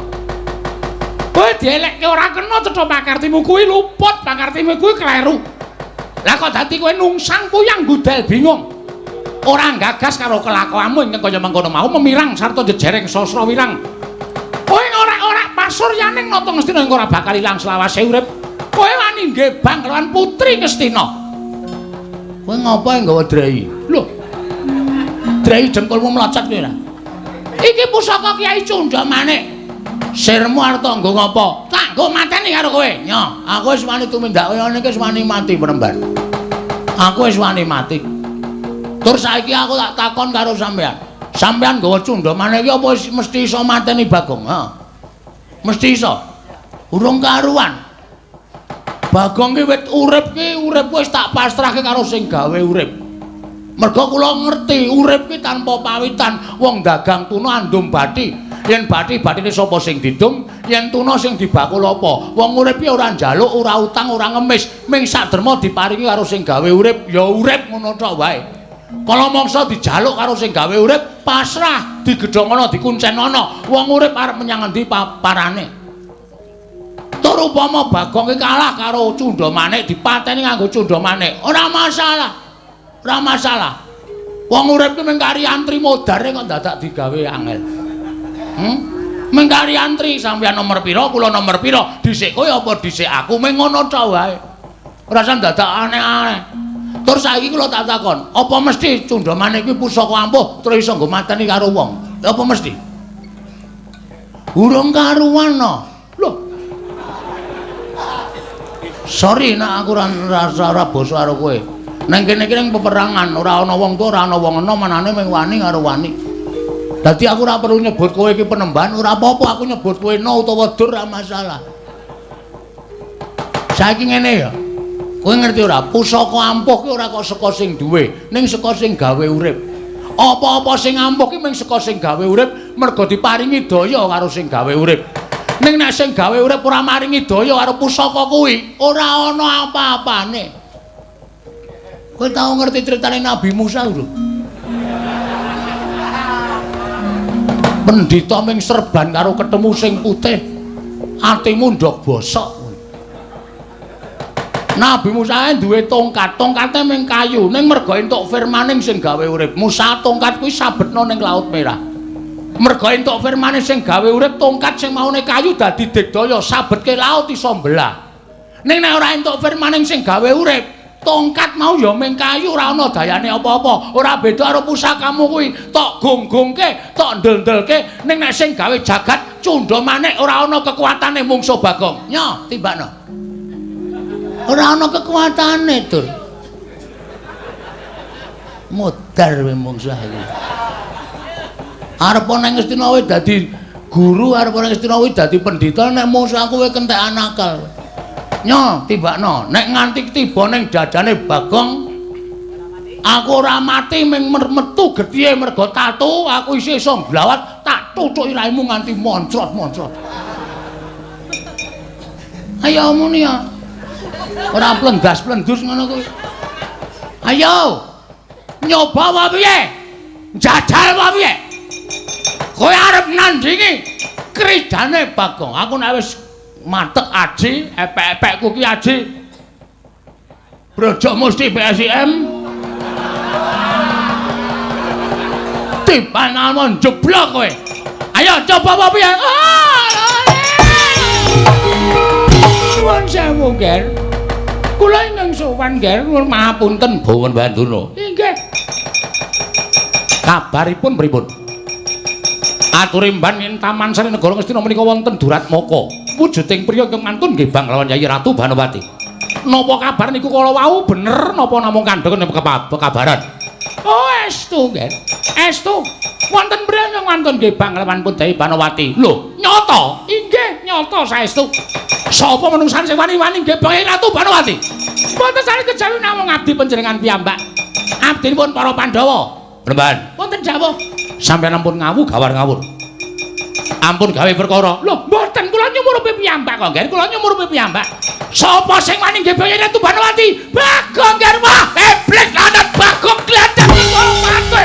Kowe dielekke ora kena cetha pakartimu kuwi luput, pakartimu kuwi kleru. Lah kok dadi kowe nungsang puyang budal bingung. Ora gagas karo kelakuanmu ingkang kaya mengkono mau memirang sarta jejereng sasra wirang. Kowe ora-ora pasuryaning nata Ngastina ing ora bakal ilang selawase urip. Kowe wani ngebang kelawan putri Ngastina. Kowe ngopo nggawa drei? Lho. Drei dengkulmu mlocot kowe ora? Iki pusaka Kyai Cundha Manik. Sirmu arep tak nggo ngopo? Tak nggo mateni karo kowe. Nyo, aku wis wani tumindak kaya ngene iki wis wani mati Premban. Aku wis wani mati. Tur saiki aku tak takon karo sampean. Sampean nggawa Cundha Manik iki apa mesti iso mateni Bagong? Ha. Mesti iso. Urung karuan. Bagong ki wit urip ki urip wis tak pasrahke karo sing gawe urip. Mergo kula ngerti urip ki tanpa pawitan, wong dagang tuna andum bathi. Yen bathi bathine sapa sing didum, yen tuna sing dibakul apa? Wong urip ki ora njaluk, ora utang, ora ngemis, ming saderma diparingi karo sing gawe urip, ya urip ngono tok wae. Kala mangsa dijaluk karo sing gawe urip, pasrah, digedhongono, dikuncenono. Wong urip arep menyang endi parane? Tur upama Bagong ki kalah karo Cundha Manik, dipateni nganggo Cundha Manik, ora masalah. Ora masalah. Wong urip ki mung kari antri modare kok dadak digawe angel. Mung kari antri sampeyan nomor pira, kula nomor pira, dhisik kowe apa dhisik aku, mung ngono tok wae. Ora usah dadak aneh-aneh. Terus saiki kula tak takon, apa mesti Cundha Manik kuwi pusaka ampuh terus iso nggo mateni karo wong? Apa mesti? Urung karuan no. Lho. Sorry nek aku ora basa karo kowe. Nang kene iki ning peperangan ora ana wong tuwa, ora ana wong enom, anane mung wani karo wani. Dadi aku ora perlu nyebut kowe iki penemban, ora apa-apa aku nyebut kowe no utawa dur ora masalah. Saiki ngene ya. Kowe ngerti ora? Pusaka ampuh ki ora kok saka sing duwe, ning saka sing gawe urip. Apa-apa sing ampuh ki mung saka sing gawe urip, mergo diparingi daya karo sing gawe urip. Ning nek sing gawe urip ora maringi daya karo pusaka kuwi, ora ana apa-apane. Kowe tau ngerti critane Nabi Musa lho? Pendhita ming serban karo ketemu sing putih, atimu ndok bosok. Nabi Musa duwe tongkat, tongkate ming kayu, ning mergo entuk firmaning sing gawe urip. Musa tongkat kuwi sabetno ning Laut Merah. Mergo entuk firmane sing gawe urip, tongkat sing maune kayu dadi digdaya, sabetke laut iso mbelah. Ning nek ora entuk firmaning sing gawe urip, tongkat mau ya ming kayu, ora ana dayane apa-apa. Ora beda karo pusakamu kuwi, tok gonggongke, tok ndel-ndelke, ning nek sing gawe jagat Cundha Manik ora ana kekuatane mungsuh Bagong. Nyo, timbakno. Ora ana kekuatane, Dur. Modar kowe mungsuh iki. Arep nang Ngastina kowe dadi guru, arep nang Ngastina kowe dadi pendhita, nek mungsuh aku kowe kentekan akal. Nyo, tibakno. Nek nganti tiba ning dadane Bagong, aku ora mati ming metu getihe mergo tatu, aku isih iso nglawat tak tuthuk iraimu nganti moncrot-moncrot. Ayo muni ya. Ora plendas-plendus ngono kuwi. Ayo. Nyoba apa piye? Jajal apa piye? Kowe arep nandingi kridane Bagong. Aku nek wis matek aji, epek-epekku ki aji. Brojok mesti PSIM. Tiban almon jeblok kowe. Ayo coba apa piye? Nuwun sewu, Ger. Kula ingkang sowan, Ger, nuwun mahapunten Bawan Banduna. Inggih. Kabaripun pripun? Aturimban ing Taman Sari Negara Ngastina menika wonten Duratmaka. Wujuding priya ingkang mantun nggih bang lawan Yayi Ratu Banowati. Napa kabar niku kala wau bener napa namung kandheken kabaran? Oh, estu, Ger. Estu. Wonten priya ingkang mantun nggih bang lawan Putri Banowati. Lho, nyata? Inggih, nyata saestu. Sapa menungsan sing wani-wani nggih bang Ratu Banowati? Mboten sane kejawi namung abdi panjenengan piyambak. Abdinipun para Pandhawa. Bremban. Wonten dawuh. Sampeyan ampun ngawu gawar ngawur. Ampun gawe perkara. Lho, mboten kula nyumurupi piyambak kok, Nger. Kula nyumurupi piyambak. Sapa sing wani nggih bang Ratu Banowati? Bagong, Nger. Wah, iblis lanat Bagong gladak mati.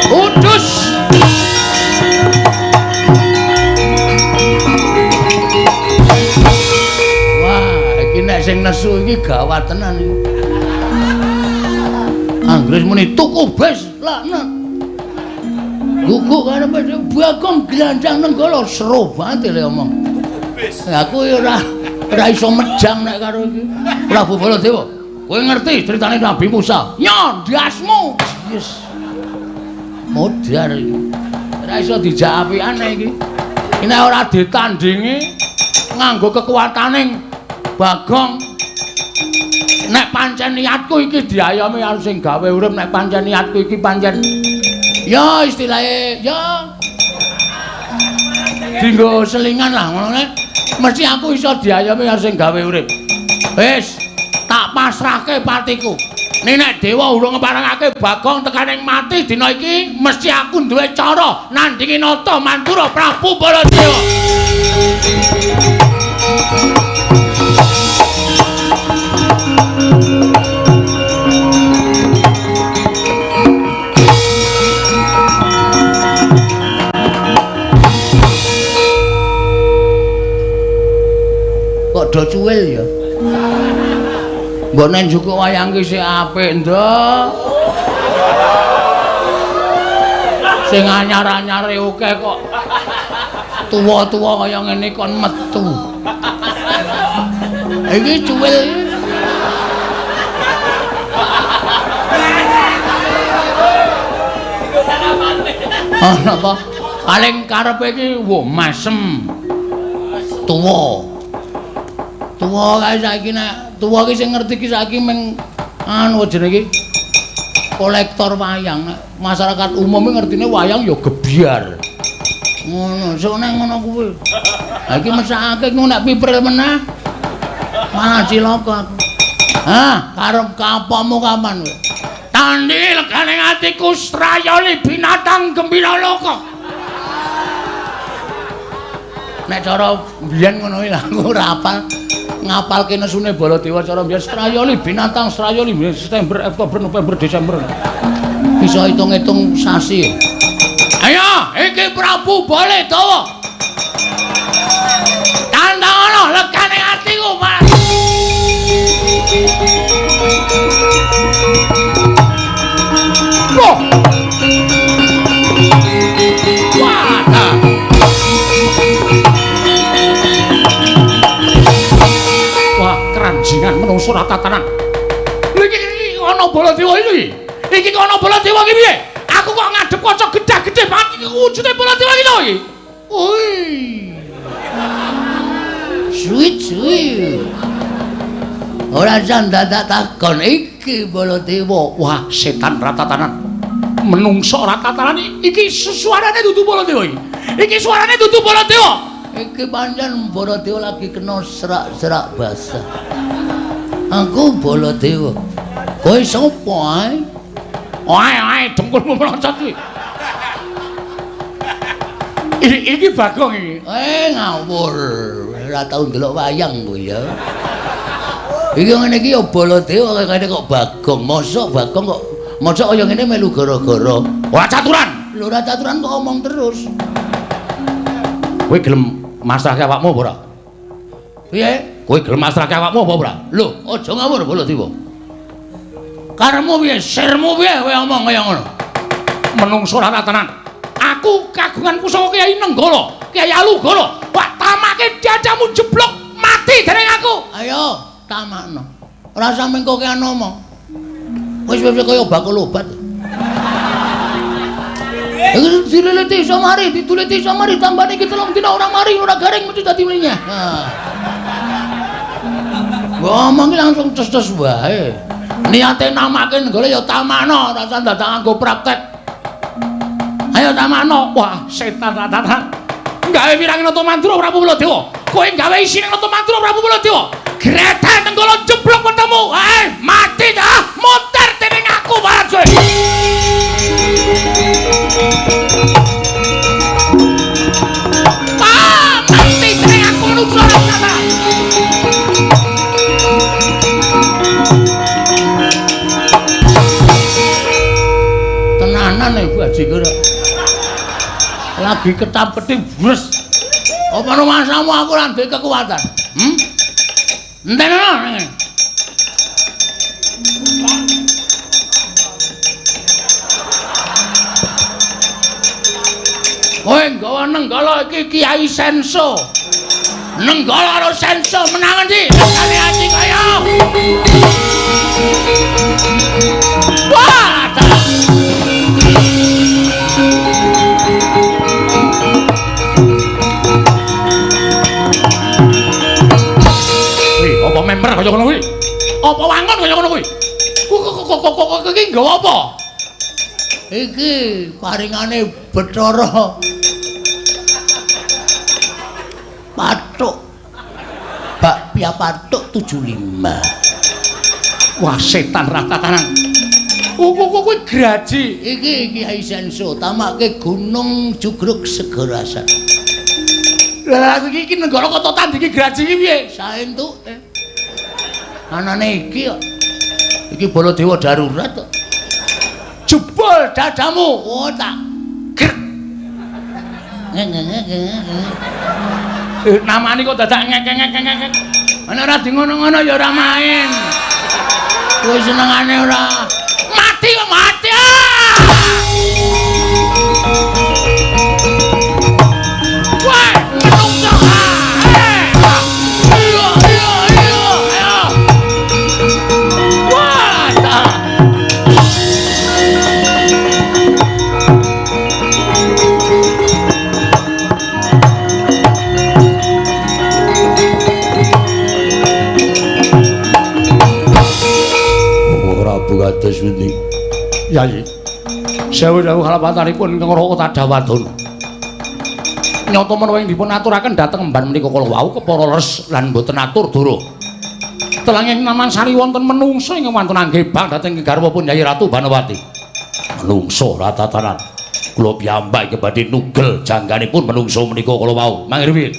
Udus. Wah, iki nek sing nesu iki gawat tenan iki. Anggris muni tuku bes laknat. Guguk karepe Bagong glandang Nenggala seru banget le omong. Aku ya ora iso mejang nek karo iki. Prabu Baladewa, kowe ngerti critane Nabi Musa? Nyo, ndasmu. Yes. Modar iki. Ora iso dijak apikane iki. Nek ora ditandingi nganggo kekuatane Bagong. Nek pancen niatku iki diayomi karo sing gawe urip, nek pancen niatku iki pancen ya istilahnya ya dinggo selingan lah ngono nek mesti aku iso diayomi karo sing gawe urip. Wis, tak pasrahke patiku. Nek dewa urung ngeparengake Bagong tekaning mati dina iki, mesti aku duwe cara nandingi Nata Mandura Prabu Baladewa. Kok do cuwil ya? Mbok nek njukuk wayang ki sik apik, Nduk. Sing anyar-anyare akeh kok tuwa-tuwa kaya ngene kon metu. Iki cuwil. Ah, napa? Paling karepe iki wo masem. Tuwa. Tuwa kae saiki nek tuwa iki sing ngerti iki saiki meng anu jenenge iki kolektor wayang. Nek masyarakat umum iki ngertine wayang ya gebyar. Ngono, sok nek ngono kuwi. Ha iki mesakake ku nek pipril meneh malah cilaka aku. Hah, karep kapomu kapan kowe? Tandhi legane atiku strayoli binatang gembira loka. Nek cara mbiyen ngono kuwi aku ora hafal. Ngapalke nesune Baladewa cara mbiyen strayoli binatang strayoli September, Oktober, November, Desember. Bisa hitung-hitung sasi. Ayo, iki Prabu Baladewa. Tandang ana legane atiku, Mas. Loh. Wah, wah, keranjingan menungso tatanan. Lha iki ana Baladewa iki. Iki kok ana Baladewa iki piye? Aku kok ngadep kaca gedhe-gedhe banget iki wujude Baladewa iki to iki. Oi. Sweet sweet. Ora jan dadak takon iki Baladewa. Wah, setan ratatanan. Menungso ratatanan iki suarane dudu Baladewa iki. Iki suarane dudu Baladewa. Iki pancen Baladewa lagi kena serak-serak basah. Aku Baladewa. Kowe sapa ae? Ae ae dengkulmu mlocot kuwi. Iki Bagong iki. Ngawur. Ora tau ndelok wayang kowe ya. Iki ngene iki ya Baladewa kene kok Bagong. Mosok Bagong kok mosok kaya ngene melu gara-gara. Ora caturan. Lho ora caturan kok omong terus. Kowe gelem masrahke awakmu apa ora? Piye? Kowe gelem masrahke awakmu apa ora? Lho, aja ngawur Baladewa. Karepmu piye? Sirmu piye kowe omong kaya ngono? Menungso ora tenan. Aku kagungan pusaka Kyai Nenggala, Kyai Alugoro. Wah, tamake dadamu jeblok mati dening aku. Ayo, tamakno. Ora usah mengko kokean omong. Wis wis kaya bakul obat. Iki dileleti iso mari, dituliti iso mari, tambane iki 3 dina ora mari, ora garing mesti dadi mlinya. Ha. Ngomong iki langsung ces-ces wae. Niate namake Nenggala ya tamakno, ora usah dadak nganggo praktek. Ayo tamakno. Wah, setan rataran. Gawe wirang Nata Mandura Prabu Baladewa. Kowe gawe isine Nata Mandura Prabu Baladewa. Grethe Nenggala jeblok wetemu. Mati dah, muter dening aku barat kowe. Mati dening aku menungso rataran. Tenanan ibu Haji kira. Lagi ketap-ketip bres. Apa rumasamu aku ora duwe kekuatan? Entenono nang ngene. Kowe nggawa Nenggala iki Kyai Senso. Nenggala karo Senso menang endi? Rasane ati kaya. Wah, apa member kaya ngono kuwi? Apa wangun kaya ngono kuwi? Kok iki nggawa apa? Iki paringane Bathara Pathuk. Bakpia Pathuk 75. Wah, setan ratatanan. Kuwi graji. Iki Kyai Senso tamake Gunung Jugruk Segarasan. Lah aku iki Nenggala kok tandingi graji iki piye? Saentuke. Anane iki kok. Iki Baladewa darurat kok. Jebol dadamu. Oh tak. Grek. Namane kok dadak ngek-ngek-ngek. Ana ora di ngono-ngono ya ora main. Kowe senengane ora. Mati kok mati. Wah, menungso. Iya, iya, iya, ayo. Wah, ta. Prabu kados pundi? Yai. Sewu-sewu kalapatanipun ingkang Raka Tadawadana. Nyata menawa ing dipun aturaken dhateng emban menika kala wau kepara leres lan boten atur dara. Telanging Namansari wonten menungsa ingkang wantun anggebang dhateng garwapun Yai Ratu Banowati. Menungsa ratatanan. Kula piyambak iki badhe nugel jangganipun menungsa menika kala wau. Mangirwin.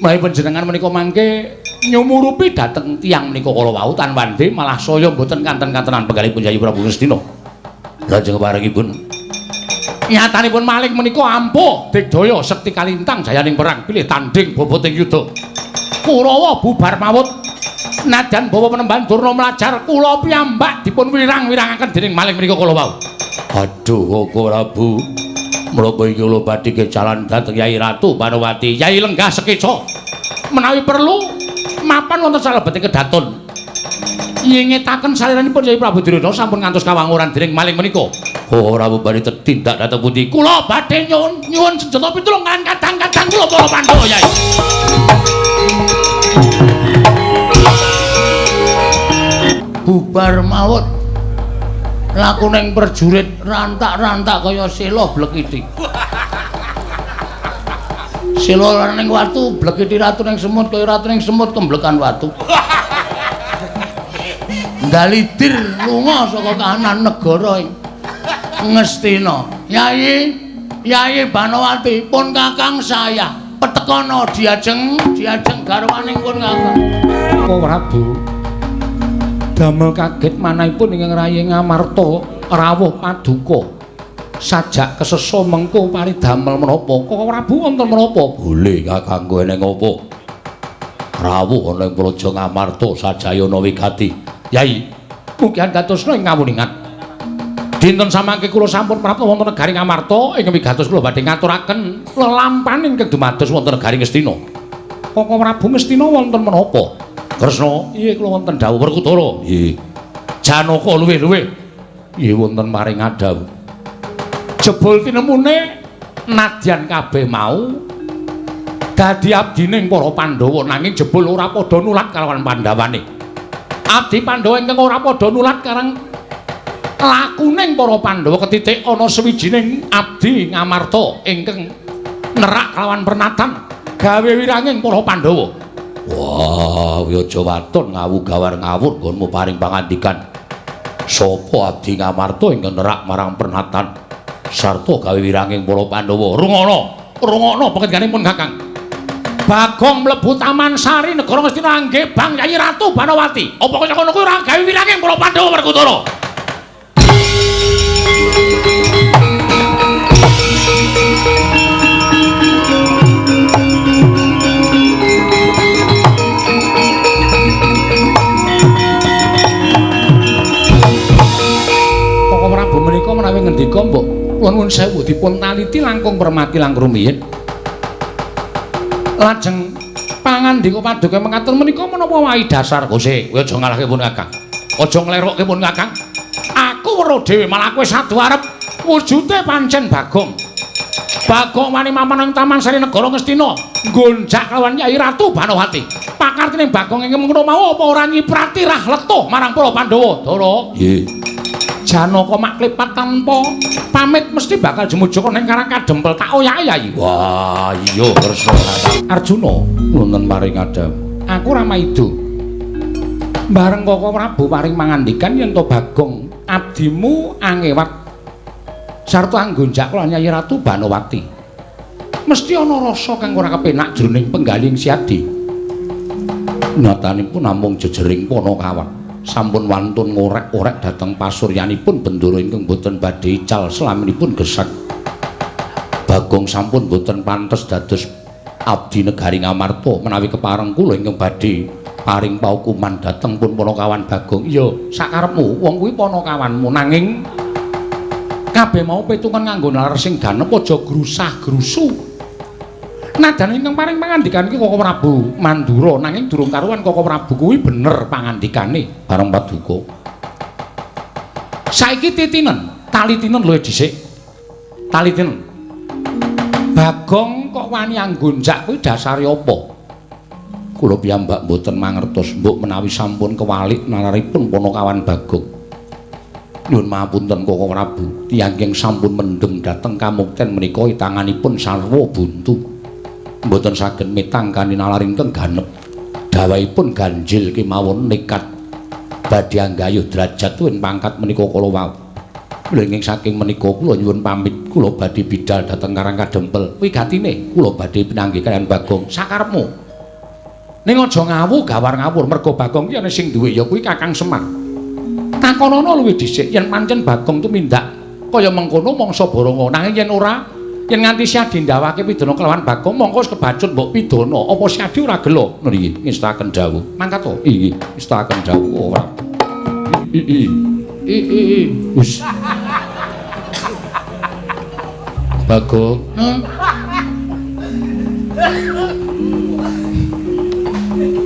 Menawi panjenengan menika mangke nyumurupi dhateng tiyang menika kala wau tan wande malah saya mboten kanten-kantenan penggalipun Yai Prabu Ngastina. Lajeng parengipun nyatanipun maling menika ampuh digdaya sekti kalintang jayaning perang pilih tanding boboting yuda. Kurawa bubar mawut nadyan bawa penemban Durna mlajar kula piyambak dipun wirang-wirangaken dening maling menika kala wau. Aduh Koko Prabu, menapa iki kula badhe kejalan dhateng Yai Ratu Banowati. Yai lenggah sekeca menawi perlu mapan wonten salebeting kedaton. Nyingetaken saliranipun Yai Prabu Duryudana sampun ngantos kawanguran dening maling menika. Oh Prabu badhe tetindak dhateng pundi? Kula badhe nyuwun senjata pitulung kan kadang-kadang kula para Pandhawa Yai. Bubar mawut. Laku ning prajurit rantak-rantak kaya sela blekiti. Sila ning watu blekiti ratu ning semut kaya ratu ning semut kemblekan watu. Ndalidir lunga saka kahanan negara ing Ngastina. Yai, Yai Banowati pun kakang saya petekono diajeng diajeng garwaning pun kakang. Koko Prabu damel kaget manahipun ingkang rayi Ngamarta rawuh paduka. Sajak kesesa mengko paridamel menapa? Koko Prabu wonten menapa? Boleh kakangku eneng apa? Rawuh ana ing Praja Ngamarta sajayana wigati. Yai, mugi andhatosna ing ngawuningan. Dinten samangke kula sampun prapta wonten negari Ngamarta ing wigatos kula badhe ngaturaken lelampahan ingkang dumados wonten negari Ngastina. Koko Prabu Ngastina wonten menapa? Kresna, iya kula wonten dawuh Werkudara. Nggih. Janaka luwih-luwih. Nggih wonten paring adhawuh. Jebul tinemune nadyan kabeh mau dadi abdining para Pandhawa nanging jebul ora padha nulat kalawan Pandhawane. Abdi Pandhawa ingkang ora padha nulat karang lakuning para Pandhawa ketitik ana sawijining abdi Ngamarta ingkang nerak kalawan pernatan gawe wiranging para Pandhawa. Wah, aja waton ngawu gawar ngawur nggonmu paring pangandikan. Sapa abdi Ngamarta ingkang nerak marang pernatan sarta gawe wiranging para Pandhawa? Rungono, rungono pangendikanipun Kakang. Bagong mlebu Taman Sari negara Ngastina angge bang Yai Ratu Banowati. Apa kaya ngono kuwi ora gawe wiranging para Pandhawa Werkudara? Koko Prabu menika menawi ngendika mbok kula nuwun sewu dipun taliti langkung permati langkung rumiyin. Lajeng pangandika paduka mekaten menika menapa wae dasar Kose, kowe aja ngalahke pun Kakang. Aja nglerokke pun Kakang. Aku weruh dhewe malah kowe sadu arep wujude pancen Bagong. Bagong wani mapan ing Taman Sari Negara Ngastina nggonjak lawan Yai Ratu Banowati. Pakartine Bagong ing mengkono mau apa ora nyiprati rah letuh marang para Pandhawa? Dara. Nggih. Janaka maklipat tanpa pamit mesti bakal jemujaka ning Karang Kadempel tak oyake Yai. Wah, iya Kresna. Arjuna wonten paring adhawuh. Aku ora maido. Bareng Koko Prabu paring mangandikan yen to Bagong abdimu angewat sarta anggonjak lan Yai Ratu Banowati. Mesti ana rasa kang ora kepenak jroning penggaling Siadi. Nyatanipun namung jejering Panakawan. Sampun wantun ngorek-orek dhateng pasuryanipun bendara ingkang boten badhe ical selaminipun gesek. Bagong sampun boten pantes dados abdi negari Ngamarta menawi kepareng kula ingkang badhe paring paukuman dhateng pun Panakawan Bagong. Iya, sakarepmu wong kuwi Panakawanmu nanging kabeh mau pitungan nganggo nalar sing ganep aja grusah-grusu. Nadan ingkang paring pangandikan iki Koko Prabu Mandura nanging durung karuan Koko Prabu kuwi bener pangandikane bareng paduka. Saiki titinen, talitinen luwih dhisik. Talitinen. Bagong kok wani anggonjak kuwi dasare apa? Kula piyambak mboten mangertos mbok menawi sampun kewalik nalaripun Panakawan Bagong. Nyuwun mahapunten Koko Prabu, tiyang ingkang sampun mendhem dhateng kamukten menika tanganipun sarwa buntu. Mboten saged mitang kanthi nalar ingkang ganep. Dawahipun ganjil kemawon nekat badhe anggayuh derajat tuwin pangkat menika kala wau. Mlenging saking menika kula nyuwun pamit, kula badhe bidal dhateng Karang Kadempel. Wigatine kula badhe pinanggih kaliyan Bagong. Sakarepmu. Ning aja ngawu gawar ngawur merga Bagong ki ana sing duwe ya kuwi Kakang Semar. Takonono luwih dhisik yen pancen Bagong tumindak kaya mengkono mangsa boronga nanging yen ora yen nganti Siadi ndawake pidana kelawan Bagong mongko wis kebacut mbok pidana. Apa Siadi ora gelo? Ngono iki ngestaken dawuh. Mangkat to? Iki ngestaken dawuh ora. I i i i wis. Bagong.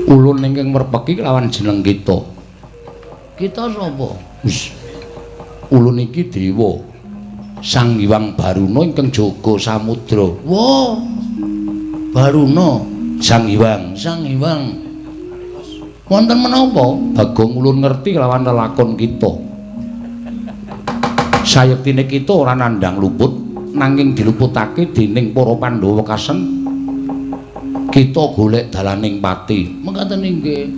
Ulun ingkang merpeki kelawan jeneng kita. Kita sapa? Wis. Ulun iki dewa Sang Hyang Baruna ingkang jaga samudra. Wah. Baruna, Sang Hyang, Sang Hyang. Wonten menapa? Bagong ulun ngerti kelawan lelakon kita. Sayektine kita ora nandhang luput nanging diluputake dening para Pandhawa kasen Kita golek dalaning pati. Mekaten inggih.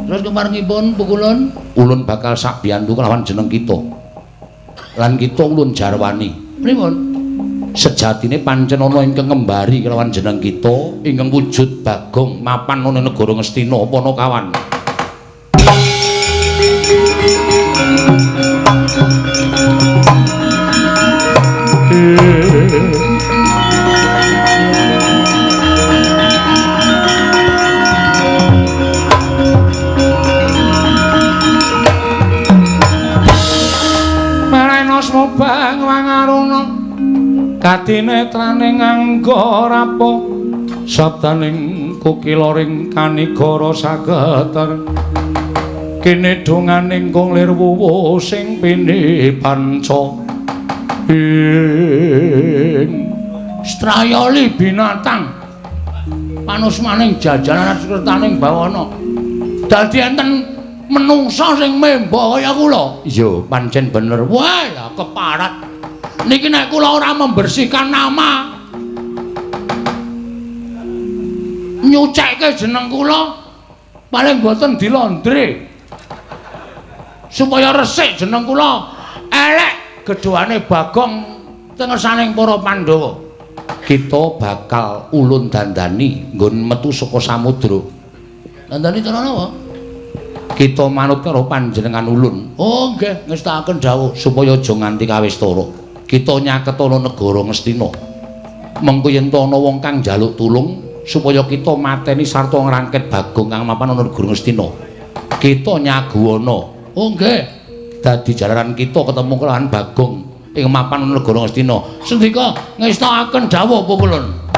Terus keparengipun pukulun, ulun bakal sakbiyantu kelawan jeneng kita. Lan kita ulun jarwani. Pripun? Sejatine pancen ana ingkang ngembari kelawan jeneng kita ingkang wujud Bagong mapan ana negara Ngastina Panakawan. Marena smobang wangaruna kadinetraning angga rapa sabdaning kukilaring kanigara sageter kene donganing kung lir wuwu sing pini panca ing strayoli binatang panusmaning jajaran sukertaning bawana dadi enten menungsa sing memba kaya kula. Iya, pancen bener. Wah, ya keparat. Niki nek kula ora membersihkan nama, nyucekke jeneng kula paling boten dilondre. Supaya resik jeneng kula, elek gedhoane Bagong tengesaning para Pandhawa. Kita bakal ulun dandani nggon metu saka samudra. Dandani cara napa? Kita manut karo panjenengan ulun. Oh nggih, ngestakaken dawuh supaya aja nganti kawistara. Kita nyaketana negara Ngastina. Mengko yen ana wong kang njaluk tulung supaya kita mateni sarta ngrangket Bagong kang mapan ana negara Ngastina. Kita nyaguwana. Oh nggih. Dadi jalaran kita ketemu kelawan Bagong ing mapan ana negara Ngastina. Sendika ngestakaken dawuh pukulun.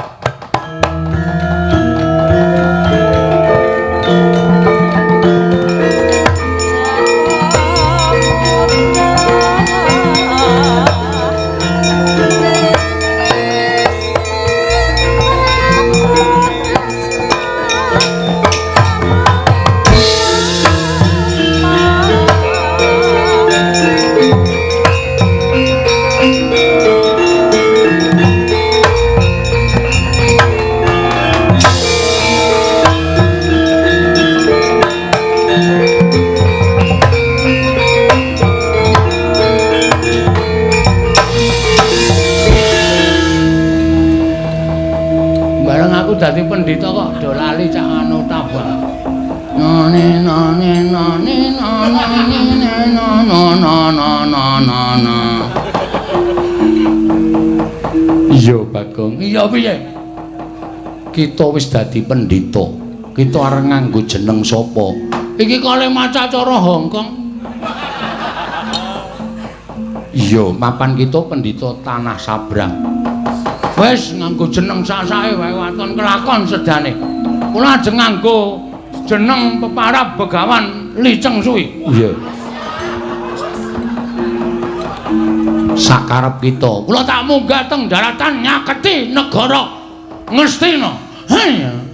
Dadi pendhita kok do lali cak anu tabah. Nane nane nane nane nane nane nane. Iya Bagong. Iya piye? Kita wis dadi pendhita. Kita arep nganggo jeneng sapa? Iki kale maca cara Hongkong. Iya, mapan kita pendhita tanah sabrang. Wis nganggo jeneng sak-sake wae waton kelakon sedane. Kula ajeng nganggo jeneng peparab Begawan Li Cheng Sui. Iya. Sakarep kita. Kula tak munggah teng daratan nyaketi negara Ngastina.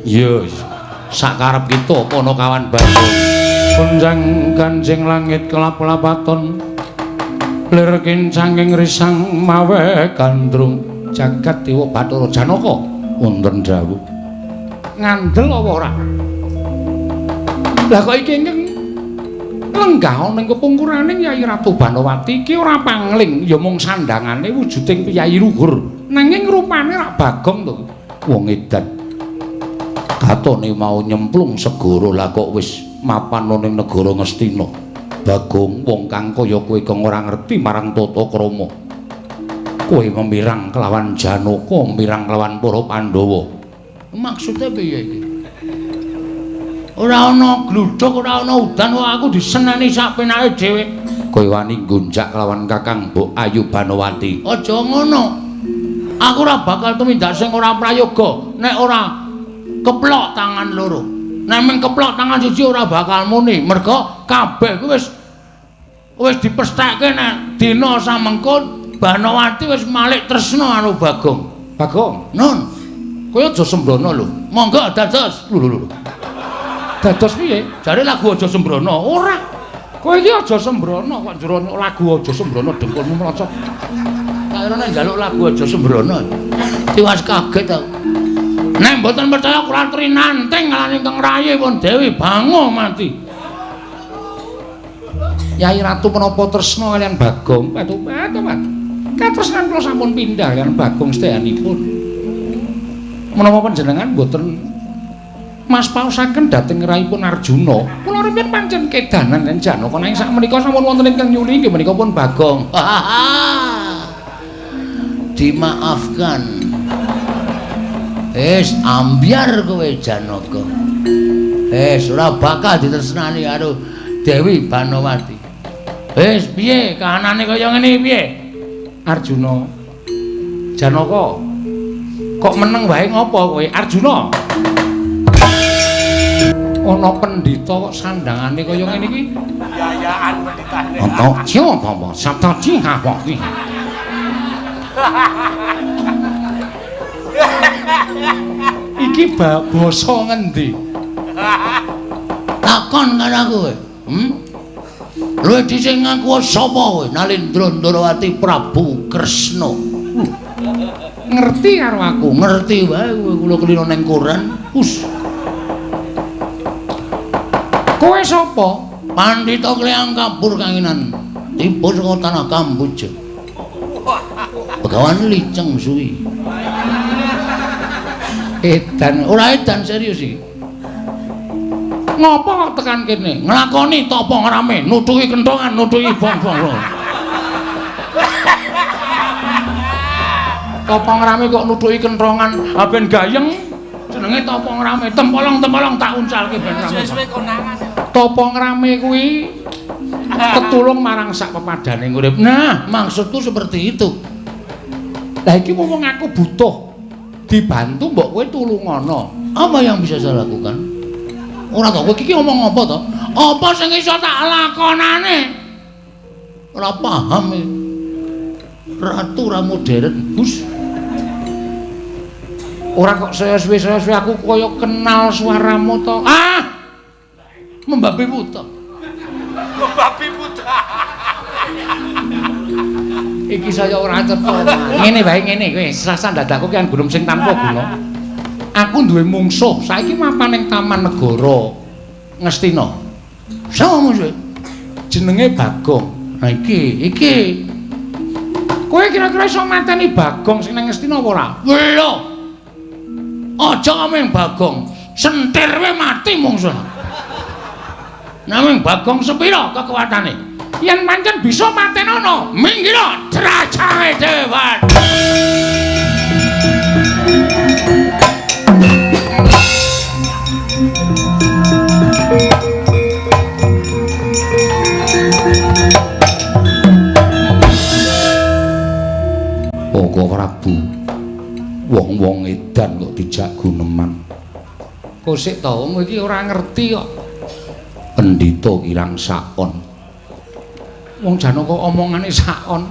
Iya. Sakarep kita Panakawan Bagong. Kunjang kanjeng langit kelap-lapaton. Lir kincanging risang mawe gandrung. Jagat Dewa Bathara Janaka wonten dawuh. Ngandel apa ora? Lah kok iki ingkang lenggah ana ing kepungkuraning Yayi Ratu Banowati iki ora pangling, ya mung sandangane wujuding piyayi luhur. Nanging rupane rak Bagong to. Wong edan. Katone mau nyemplung segara lah kok wis mapan ana ing negara Ngastina. Bagong wong kang kaya kowe kang ora ngerti marang tata krama. Kowe memirang kelawan Janaka, mirang kelawan para Pandhawa. Maksude piye iki? Ora ana gludhuk, ora ana udan, kok aku diseneni sak penake dhewe. Kowe wani nggonjak kelawan Kakang Mbok Ayu Banowati. Aja ngono. Aku ora bakal tumindak sing ora prayoga nek ora keplok tangan loro. Nek mung keplok tangan siji ora bakal muni. Mergo kabeh kuwi wis dipestheke nek dina samengko Banowati wis malik tresna karo Bagong. Bagong, nun, kowe aja sembrono lho. Monggo dados. Lho lho lho. Dados piye? Jare lagu aja sembrono. Ora. Kowe iki aja sembrono kok njero lagu aja sembrono dengkulmu mlocot. Tak kira nek njaluk lagu aja sembrono. Tiwas kaget aku. Nek mboten percaya kula aturi nanting lan ingkang rayipun Dewi Bango mati. Yai Ratu menapa tresna kaliyan Bagong? Patu patu patu. Katresnan kula sampun pindhah kaliyan Bagong sedayanipun. Menapa panjenengan mboten mas paosaken dhateng raipun Arjuna? Kula rumiyin pancen kedanan lan Janaka nanging sakmenika sampun wonten ingkang nyuli inggih menika pun Bagong. Dimaafkan. Wis ambyar kowe Janaka. Wis ora bakal ditresnani karo Dewi Banowati. Wis piye kahanane kaya ngene piye? Arjuna. Janaka. Kok meneng wae ngopo kowe? Arjuna. Ana pendhita kok sandangane kaya ngene iki. Yayaan pendhitane. Ana siapa apa? Sabtaji apa iki? Iki basa ngendi? Takon karo aku kowe. Luwih dhisik ngaku sapa kowe? Nalindra Ndorowati Prabu Kresna. Ngerti karo aku? Ngerti wae kowe, kula kelino ning koran. Us. Kowe sapa? Pandhita Kleyang Kabur Kanginan. Tiba saka tanah Kamboja. Begawan Liceng Suwi. Edan, ora edan serius iki. Ngopo kok tekan kene? Nglakoni tapa ngrame, nutuki kentongan, nutuki bong-bong. Tapa ngrame kok nutuki kentongan, ha ben gayeng. Jenenge tapa ngrame, tempolong-tempolong tak uncalke ben rame. Tapa ngrame kuwi tetulung marang sak pepadane urip. Nah, maksudku seperti itu. Lah iki wong aku butuh dibantu mbok kowe tulungono. Apa yang bisa saya lakukan? Ora to, kowe iki ngomong apa to? Apa sing iso tak lakonane? Ora paham iki. Ratu ra modern, Gus. Ora kok saya suwe aku kaya kenal suaramu to. Ah! Membabi buta. Membabi buta. Iki saya ora cetha. Ngene wae ngene kowe, serasan dadaku ki gunung sing tanpa guna. Aku duwe mungsuh, saiki mapan ning Taman Negara Ngastina. Sapa mungsuhe? Jenenge Bagong. Nah iki, iki. Kowe kira-kira iso mateni Bagong sing nang Ngastina apa ora? Lho. Aja ngomong Bagong, sentir wae mati mungsuh. Nanging Bagong sepira kekuatane? Yen pancen bisa matenono, minggiro drajange dewan. Koko Prabu, wong-wong edan kok dijak guneman. Kosik to, wong iki ora ngerti kok. Pendhita kirang sakon. Wong Janaka omongane sakon.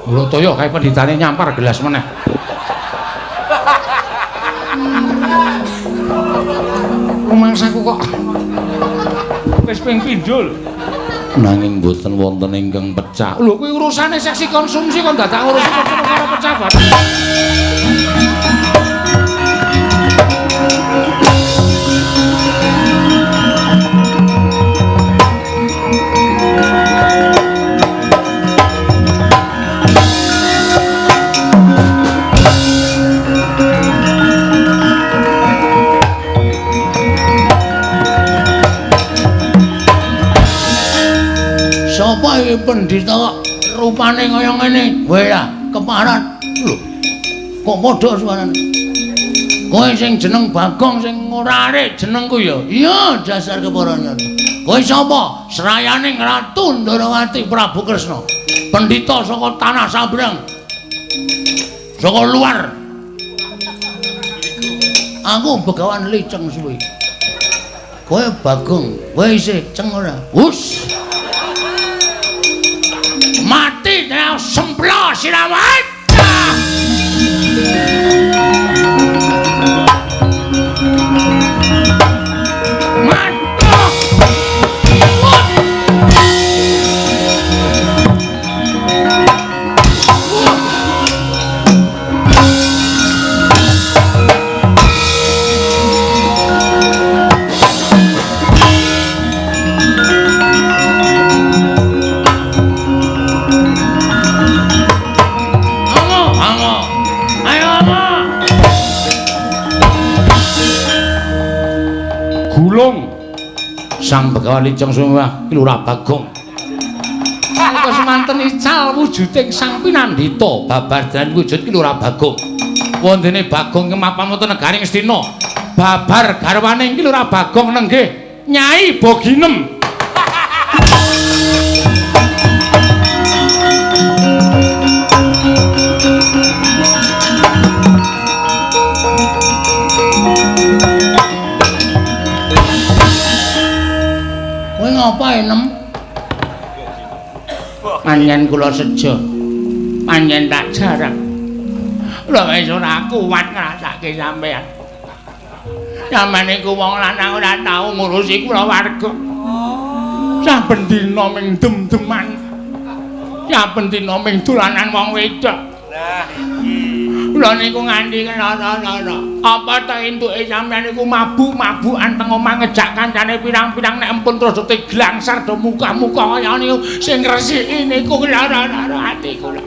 Lho toyo kae pendhitane nyampar gelas meneh. Rumangsaku kok wis ping pindho lho. Nanging mboten wonten ingkang pecah. Lho kuwi urusane seksi konsumsi kok dadak ngurusi perkara pecah bareng. Sapa iki pendhita kok rupane kaya ngene? Kowe lah keparat. Lho. Kok padha suarane? Kowe sing jeneng Bagong sing ora arek jenengku ya. Iya, dasar keparane. Kowe sapa? Srayaning Ratu Ndorowati Prabu Kresna. Pendhita saka tanah Sabrang. Saka luar. Aku Begawan Liceng Suwi. Kowe Bagong, kowe isih ceng ora? Hus. Mati nek semplo sirawat. Gulung. Sang Begawan Liceng Sumewah Ki Lurah Bagong. Nalika semanten ical wujuding Sang Pinandita babar dan wujud Ki Lurah Bagong. Wontene Bagong kemapan wonten negari Ngastina. Babar garwane Ki Lurah Bagong nenggih Nyai Boginem. Kowe ngapa enem? Panjen kula sejo. Panjen tak jarang. Kula wis ora kuat ngrasake sampean. Sampeyan iku wong lanang ora tau ngurusi kula warga. Saben dina ming dem-deman. Saben dina ming dolanan wong wedok. Lah iki. Kula niku nganti lara-lara. Apa ta entuke sampeyan niku mabuk-mabukan teng omah ngejak kancane pirang-pirang nek empun terus diglangsar do muka-muka kaya niku sing ngresiki niku lara-lara ati kula.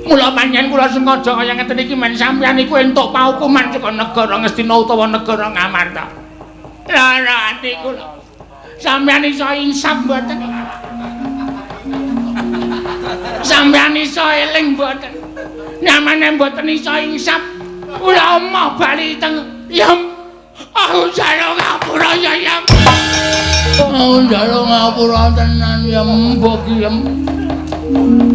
Mula panjenengan kula sengaja kaya ngeten iki men sampeyan niku entuk paukuman saka negara Ngastina utawa negara Ngamarta. Lara ati kula. Sampeyan iso insaf mboten? Sampeyan iso eling mboten? Nyamane mboten iso insaf. Kula emoh bali teng Yem. Aku njaluk ngapura ya Yem. Aku njaluk ngapura tenan Yem, mbok Yem.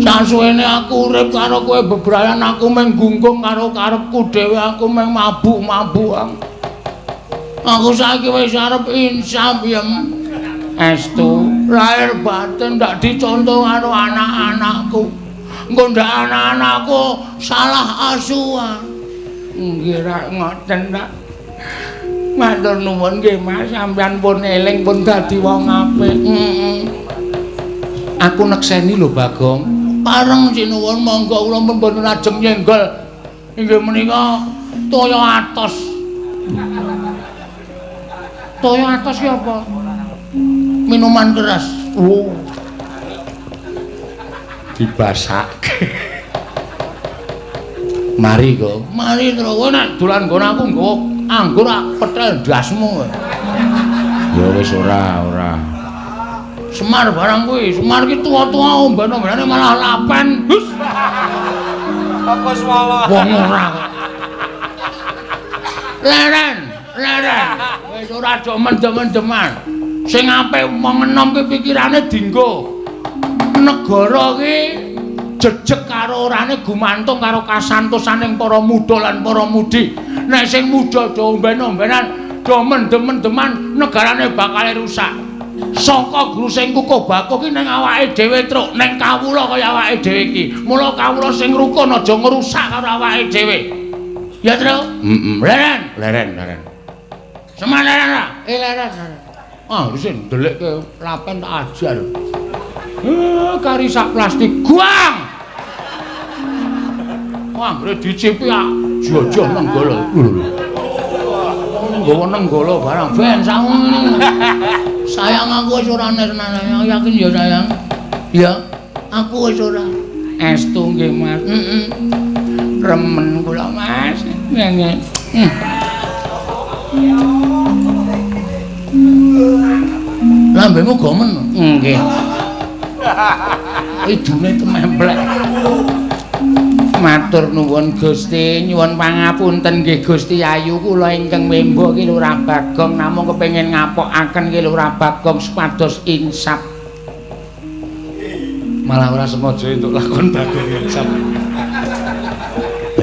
Sasuwene aku urip karo kowe bebrayan aku mung gunggung karo karepku dhewe, aku mung mabuk-mabukan. Aku saiki wis arep insaf Yem. Estu lahir batin ndak dicontoh karo anak-anakku. Engko ndak anak-anakku salah asuhan. Nggih rak ngoten ta. Matur nuwun nggih Mas, sampeyan pun eling pun dadi wong apik. Heeh. Aku nekseni lho Bagong. Pareng sinuwun monggo kula pun boten ajeng nyenggol. Inggih menika toya atos. Toya atos ki apa? Minuman keras. Oh. Dibasake. Mari kok. Mari terus kowe nek dolan nggon aku nggawa anggur ak petel ndasmu. Ya wis ora, ora. Semar barang kuwi, Semar ki tuwa-tuwa omben-ombenane malah lapen. Hus. Apa swala? Wong ora kok. Leren, leren. Wis ora aja mendem-mendeman. Sing apik wong enom ki pikirane dinggo. Negara ki jejeg karo orane gumantung karo kasantosaning para muda lan para mudi. Nek sing muda do omben-ombenan, do mendem-mendeman, negarane bakal rusak. Saka guru sing kukuh bakuh ki ning awake dhewe truk, ning kawula kaya awake dhewe iki. Mula kawula sing rukun aja ngrusak karo awake dhewe. Ya, Truk? Heeh. Leren, leren, leren. Seman leren ra? Leren, leren. Ah, wis ndelikke lapen tak ajar. Kari sak plastik guang. Wah, anggere dicipi ah, jojoh nenggala. Nggawa nenggala barang ben samono. Sayang aku wis ora nernan, yakin ya sayang. Ya, aku wis ora. Estu nggih, Mas. Heeh. Remen kula, Mas. Nggih. Lambemu gomen. Nggih. Idune tememplek. Matur nuwun Gusti, nyuwun pangapunten nggih Gusti Ayu kula ingkang membo Ki Lurah Bagong namung kepengin ngapokaken Ki Lurah Bagong supados insaf. Malah ora sengaja entuk lakon Bagong insaf.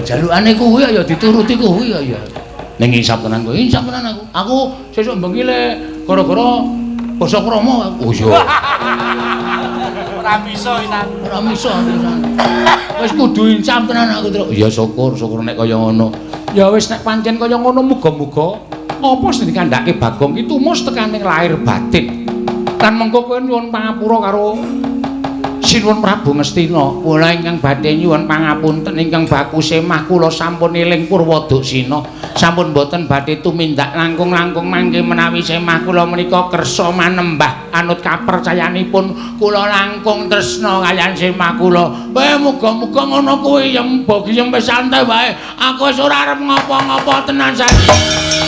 Jalukane kuwi ya dituruti kuwi ya. Ning insaf tenan kowe, insaf tenan aku. Aku sesuk bengi le gara-gara basa krama. Oh iya. Ora bisa pisan. Ora bisa pisan. Wis kudu insaf tenan aku, Truk. Ya syukur, syukur nek kaya ngono. Ya wis nek pancen kaya ngono muga-muga apa sing dikandhake Bagong ki tumus tekaning lahir batin. Lan mengko kowe nyuwun pangapura karo Sinuwun Prabu Ngastina. Kula ingkang badhe nyuwun pangapunten ingkang baku semah kula sampun eling Purwoduksina. Sampun boten badhe tumindak langkung-langkung mangke menawi semah kula menika kersa manembah anut kapercayanipun kula langkung tresna kaliyan semah kula. Kowe muga-muga ngono kuwi ya mbok wis santai wae. Aku wis ora arep ngopo-ngopo tenan saiki.